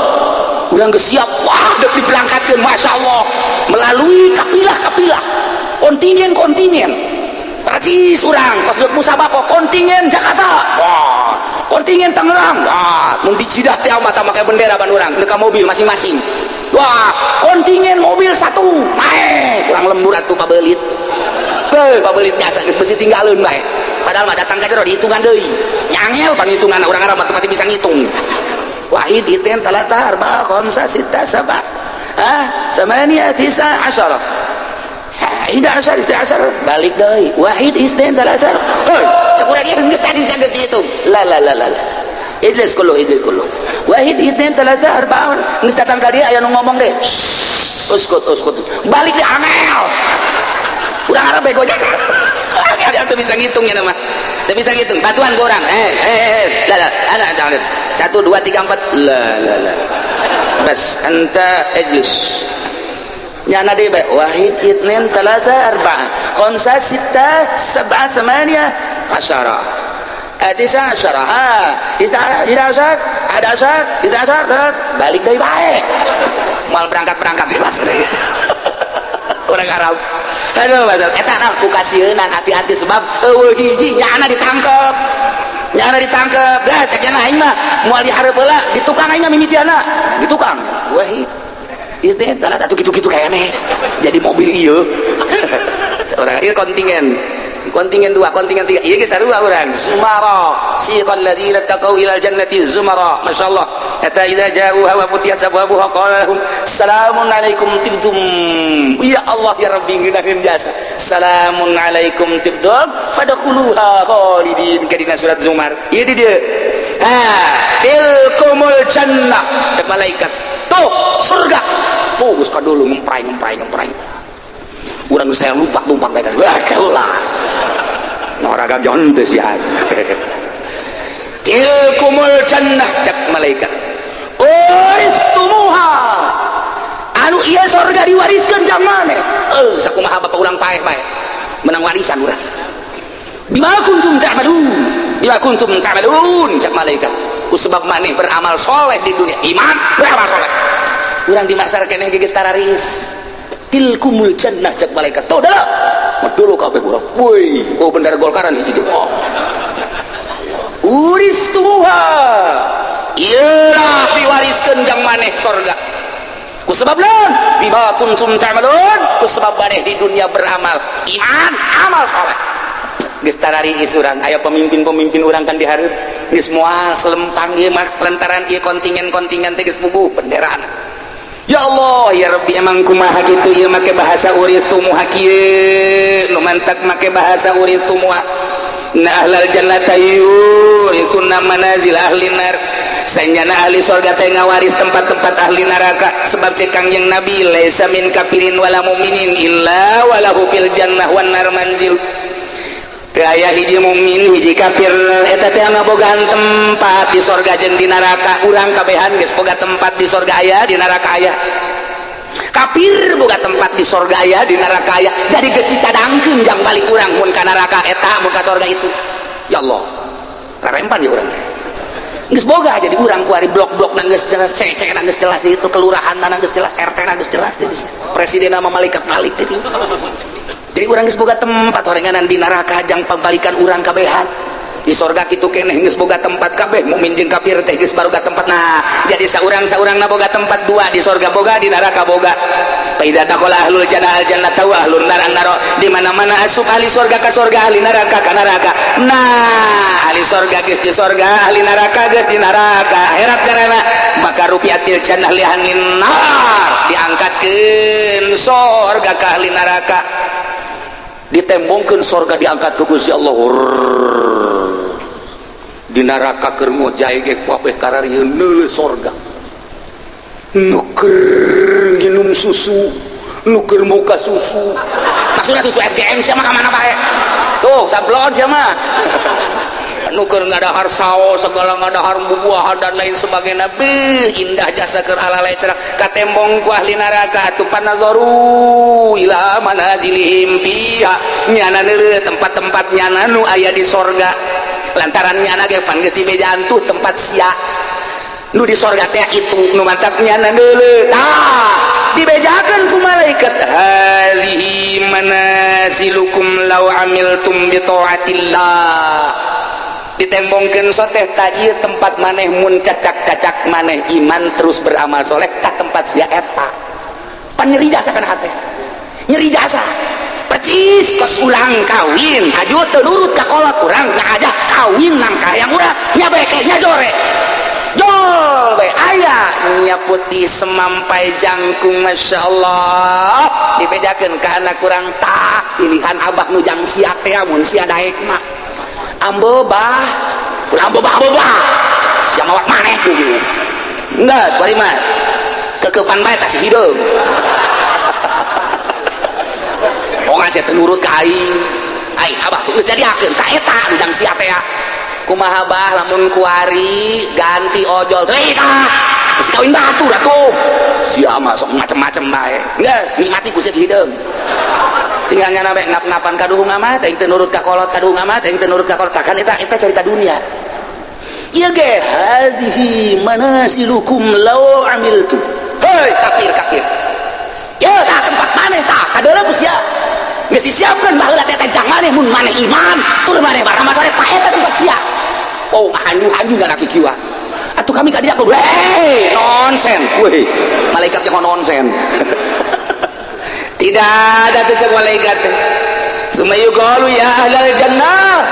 Urang geus siap, wah, dek diberangkatkeun, Masya Allah, melalui kapilah-kapilah, kontingen-kontingen. Percis urang kos dek musabaqah, kontingen Jakarta, wah, kontingen Tangerang, wah, mun di Jidah teh mata make bendera ban urang ka mobil masing-masing. Wah, kontingen mobil satu naik, kurang lembur atuh pabelit. Beuh, pabelit biasa geus besi tinggalin bae. Padahal mah datang ka jero dihitungan deui. Nyangel panghitungan urang Arab mah bisa ngitung. واحد اثنين ثلاثة أربعة خمسة ستة سبعة ها ثمانية تسعة عشرة 11 12 balik deui واحد اثنين ثلاثة. Hei, sakurang ieu tadi saged dihitung. لا لا لا لا لا، اجلس كله، اجلس كله. واحد اثنين ثلاثة أربعة. Geus datang ka dieu aya nu ngomong deh, اسكت اسكت, balik deh. Angel urang Arab, bego ada tuh bisa ngitung ya, nama tuh bisa ngitung. Bantuan ke orang, eh eh eh, لا لا, أنا أنا satu dua tiga empat. لا لا لا، بس أنت اجلس. Nyana deh baik. واحد اثنين ثلاثة أربعة خمسة ستة سبعة ثمانية عشرة تسعة عشرة ها 11 11 12. Balik dari baik, mal berangkat berangkat bebas deh orang Arab. Aduh, betul eta nah ku kasieun. Hati-hati, sebab eueuh hiji nyana ditangkep, nyana ditangkep. Dah cek nyana, aing mah moal dihareup heula di tukang, aing mah mimitiana di tukang. واحد itu atuh gitu-gitu kayaknya jadi mobil ieu orang ieu kontingen, kontingen dua, kontingen tiga, iya geus sarua urang. زمرا سيق الذين اتقوا إلى الجنة زمرا, Masya Allah, حتى إذا جاءوها وفتحت أبوابها قال لهم سلام عليكم طبتم. Ya Allah ya Rabbi, ngeunaheun jasa. سلام عليكم طبتم فادخلوها خالدين. Ka surat Zumar ieu di dieu. Ha, تلكم الجنة, cek malaikat, tuh surga tuh. Geus kadulu ngemprai ngemprai ngemprai urang, saya lupa lupa mereka. Wah, kelas noraga jonte sih. تلكم الجنة, cek malaikat, أورثتموها, anu iya sorga diwariskan jang maneh. Eh, sakumaha bapak urang paeh paeh menang warisan urang. بما كنتم تعملون, بما كنتم تعملون, cek malaikat, ku sebab maneh beramal soleh di dunia, iman, beramal soleh. Urang di masyarakat keneh geus tararis. تلكم الجنة, cek malaikat, tuh dah dulu kabeh urang. Woi, oh, bendera Golkaran hiji. Oh, أورثتموها, iyalah diwariskan jang maneh sorga. Ku sebab naon? بما كنتم تعملون, ku sebab maneh di dunia beramal iman, amal soleh. Geus tarariis urang aya pemimpin-pemimpin urang kan dihareup geus moal selempang ieu mah, lantaran ieu kontingen-kontingen teh geus puguh benderana. Ya Allah ya Rabbi, emang kumaha kitu ieu make bahasa أورثتموها kieu? Nu mantak make bahasa أورثتموها na أهل الجنة يورثون منازل أهل النار. Sanyana ahli sorga teh ngawaris tempat-tempat ahli neraka, sebab cek Kangjeng Nabi, ليس من كافر ولا مؤمن إلا وله في الجنة والنار منزل. Teu aya hiji mukmin hiji kafir eta teh ngabogaan tempat di sorga jeung di neraka. Urang kabehan geus boga tempat, di sorga aya, di neraka aya. Kafir boga tempat, di sorga aya, di neraka aya. Jadi geus dicadangkeun jang balik urang, mun ka neraka eta, mun ka sorga itu. Ya Allah, rarempan ya urang geus boga. Jadi urang kuari blok-blok na geus jelas, cek na geus jelas di itu, kelurahan na geus jelas, RT na geus jelas, jadi presiden sama malaikat balik. Jadi urang geus boga tempat horenganan di neraka jang pambalikan urang kabehan. Di sorga kitu keneh, geus boga tempat kabeh, mukmin jeung kafir teh geus baroga tempat. Nah, jadi saurang-saurang na boga tempat dua, di sorga boga, di neraka boga. فإذا دخل أهل الجنة الجنة وأهل النار النار, di mana-mana asup ahli sorga ka sorga, ahli neraka ka neraka. Nah, ahli sorga geus di sorga, ahli neraka geus di neraka. Akhirat karena maka رفعت الجنة لأهل النار, diangkatkeun sorga ka ahli neraka, ditembongkeun sorga, diangkat ku Gusti Allah. Di neraka keur ngojay ge kabeh kararieun neuleuh sorga, nu keur nginum susu, nu keur muka susu, maksudnya susu SGM sia mah ka mana bae tuh sablon sia mah, nu keur ngadahar sawo segala, ngadahar bubuahan dan lain sebagainya. Beuh, indah jasa keur alalai cerah. Katembong ku ahli neraka atuh, فنظروا إلى منازلهم فيها, nyana neuleuh tempat-tempat nyana nu aya di sorga, lantaran nyana ge pan geus dibejaan tuh tempat sia. Nu di sorga teh itu nu mantak nyana deuleu. Tah, dibejakeun ku malaikat, hadhihi manazilukum law amiltum bi taatillah. Ditembongkeun soteh, tah ieu tempat maneh mun cacak-cacak maneh iman terus beramal soleh, tah tempat sia eta. Pan nyeri jasa kana hate, nyeri jasa percis kos urang kawin haju teu nurut ka kolot urang, ngajak kawin nang kahayang urang nya, beke nya jore jol bae aya nya putih semampai jangkung, Masya Allah. Dibejakeun ka anak kurang, tah pilihan abah nu jang sia teh mun sia daek mah ambo bah ulah ambo bah, ambo bah sia mawak maneh ku enggak bari mah kekepan bae tas hideung. Pokoknya saya nurut ka aing, aing abah tuh geus jadiakeun ka eta nu jang sia teh. Kumaha bah lamun kuari ganti ojol teh bisa mesti kawin batu atuh, sia mah sok macem-macem bae. Geus nikmati ku sia si hideung, tinggal nyana bae ngap-ngapan kaduhung amat aing teu nurut ka kolot, kaduhung amat aing teu nurut ka kolot. Kan eta eta cerita dunia ieu ge, hadhihi manasilukum law amiltu. Hei kafir kafir ya, tah tempat maneh, tah kadeuleu ku sia geus disiapkeun baheula teh jang maneh mun maneh iman tur maneh baramal soleh, tah eta tempat sia. Oh, hanyu-hanyu ngana kikieuan atuh kami ka dieu. Weh, nonsen weh, malaikat yang nonsen tidak ada tuh cek malaikat teh. Summa yuqalu ya ahlal jannah,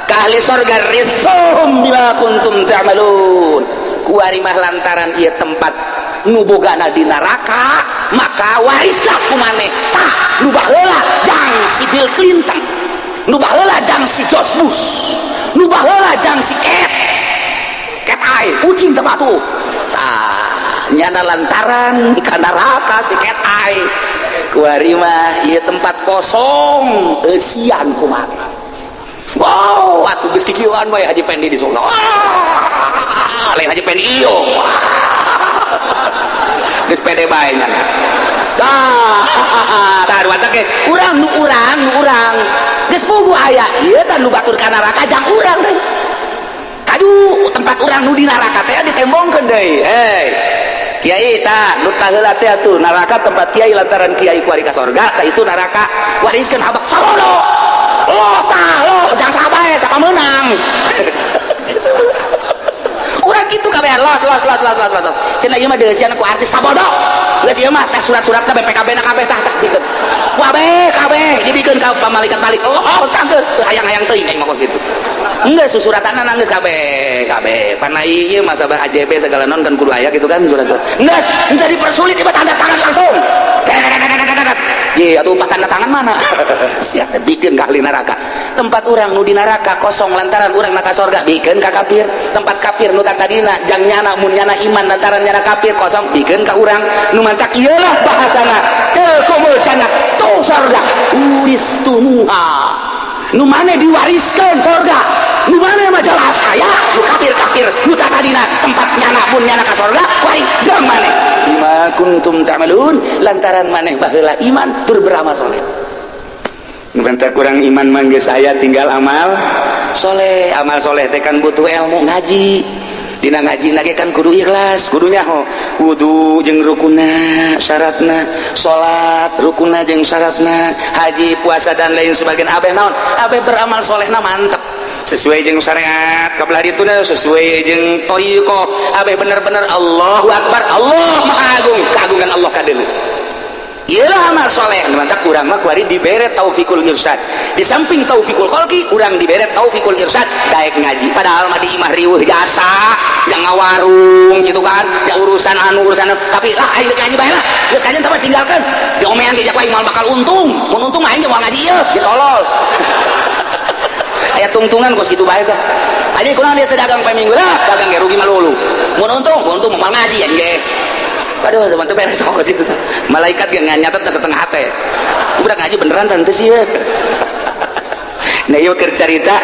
ka ahli sorga, rizqum bima kuntum ta'malun. Kuari mah lantaran ieu tempat nu bogana di neraka, maka warislah ku maneh tah nu baheula jang si Bill Clinton, nu baheula jang si George Bush, nu baheula jang si Cat Cat Eye kucing tempat tuh. Tah nyana lantaran ka neraka si Cat Eye, kuari mah ieu tempat kosong eusian kumaha. Wow, atuh geus kikieuan we Haji Pendi di sono. Ah, lain Haji Pendi ieu. Geus pede bae nya. Tah, tah dua teh urang nu urang nu urang. Geus puguh aya ieu tah nu batur ka neraka jang urang deui. Kaju tempat urang nu di neraka teh ditembongkeun deui. Hei. Kiai tah nu taheula teh atuh neraka tempat kiai, lantaran kiai kuari ka sorga, tah itu neraka wariskeun abak sarono. Los tah lo jangan sabae siapa menang. Urang kitu kabehan los los los los los los. Cenah ieu mah deusian ku artis sabodo. Geus ieu mah teh surat-suratna BPKB na kabeh, tah tah bikeun. Kabeh kabeh dibikeun ka malaikat balik. Oh, oh tah geus teu hayang-hayang teuing aing mah kos kitu. Geus susuratanna geus kabeh kabeh. Panai ieu mah sabar AJB segala non kan kudu aya gitu kan surat-surat. Geus jadi dipersulit ieu tanda tangan langsung. Ye atuh tanda tangan mana? Siap bikin ka ahli neraka. Tempat urang nu di neraka kosong lantaran urang na ka sorga, bikeun ka kafir. Tempat kafir nu tadina jang nyana mun nyana iman, lantaran nyana kafir kosong, bikeun ka urang. Nu mancak ieulah bahasana tilkumul jannah tuh sorga uristumuha, nu maneh diwariskeun sorga, nu maneh mah jelas aya nu kafir-kafir nu tadina tempat nyana mun nyana ka sorga wari jeung maneh bima kuntum ta'malun, lantaran maneh baheula iman tur beramal soleh. Bentar kurang iman mah geus aya, tinggal amal soleh. Amal soleh teh kan butuh ilmu, ngaji. Dina ngaji lagi kan kudu ikhlas, kudu nyaho wudu jeung rukunna syaratna, salat rukunna jeung syaratna, haji, puasa, dan lain sebagainya. Abeh naon, abeh beramal solehna mantep sesuai jeung syariat kabelah dituna, sesuai jeung thariqah, abeh bener-bener Allahu akbar, Allah maha agung, keagungan Allah kadeuleu. Iyalah amal soleh. Mantap urang mah kuari dibere taufikul irsyad. Di samping taufikul kholqi, urang dibere taufikul irsyad daek ngaji. Padahal mah di imah riweuh jasa, yang ngawarung gitu kan, ya urusan anu urusan anu. Tapi lah aing ngaji bae lah. Geus kajian tapi tinggalkeun. Diomean ge aing moal bakal untung. Mun untung mah aing moal ngaji ieu, ge tolol. Aya tungtungan kos kitu bae teh. Aja kurang lihat dagang poe Minggu lah, dagang ge rugi malulu. Mun untung, untung moal ngaji aing ge. Aduh, teman tuh beres sama situ. Malaikat yang nyatet ke setengah hati. Udah ngaji beneran tante sih ya. Nah, yuk cerita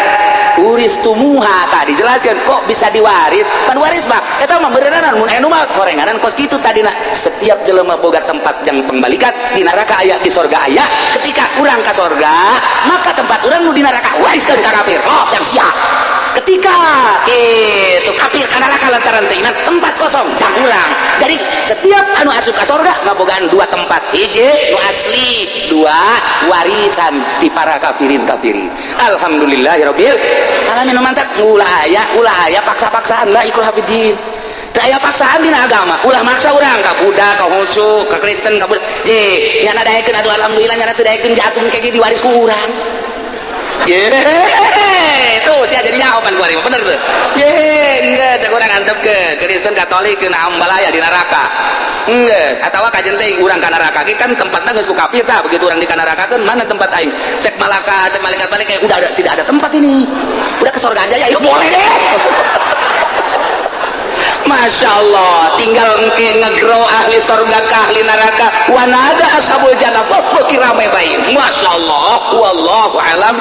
uristumuha tadi jelaskan kok bisa diwaris. Pan waris mah eta mah beneran mun anu mah gorenganan kos kitu tadina. Setiap jelema boga tempat yang pembalikan di neraka aya, di sorga aya. Ketika urang ka sorga, maka tempat urang nu di neraka wariskeun ka kafir. Oh, yang siap. Ketika itu kafir ka neraka lantaran teu iman, tempat kosong jang urang. Jadi setiap anu asup ka sorga ngabogaan dua tempat, hiji nu asli, dua warisan di para kafirin kafirin. Alhamdulillahirabbil alamin. Mantak ulah aya paksa-paksaan lah. Ikhwah fiddin, teu aya paksaan dina agama. Ulah maksa urang ka Buddha, ka Konghucu, ka Kristen, ka Buddha. Je nyana daekeun atuh, alhamdulillah. Nyana teu daekeun, jatuh kayak diwaris ku urang. Ye, tuh sia jadi nyaho pan kuari bener tuh. Ye, enggak cek urang antepkeun Kristen, Katolik ke ambalaya di neraka. Enggeus, atawa kajen teh urang ka neraka ge kan tempatna geus ku kafir tah. Begitu urang di ka neraka kan, mana tempat aing? Cek malaka, cek malaikat balik kayak udah ada, tidak ada tempat ini. Udah ke surga aja ya, ya boleh deh. Masya Allah, tinggal engke ngegro ahli surga ke ahli neraka. Wanada ashabul jannah, beuki rame bae. Masya Allah, wallahu alam.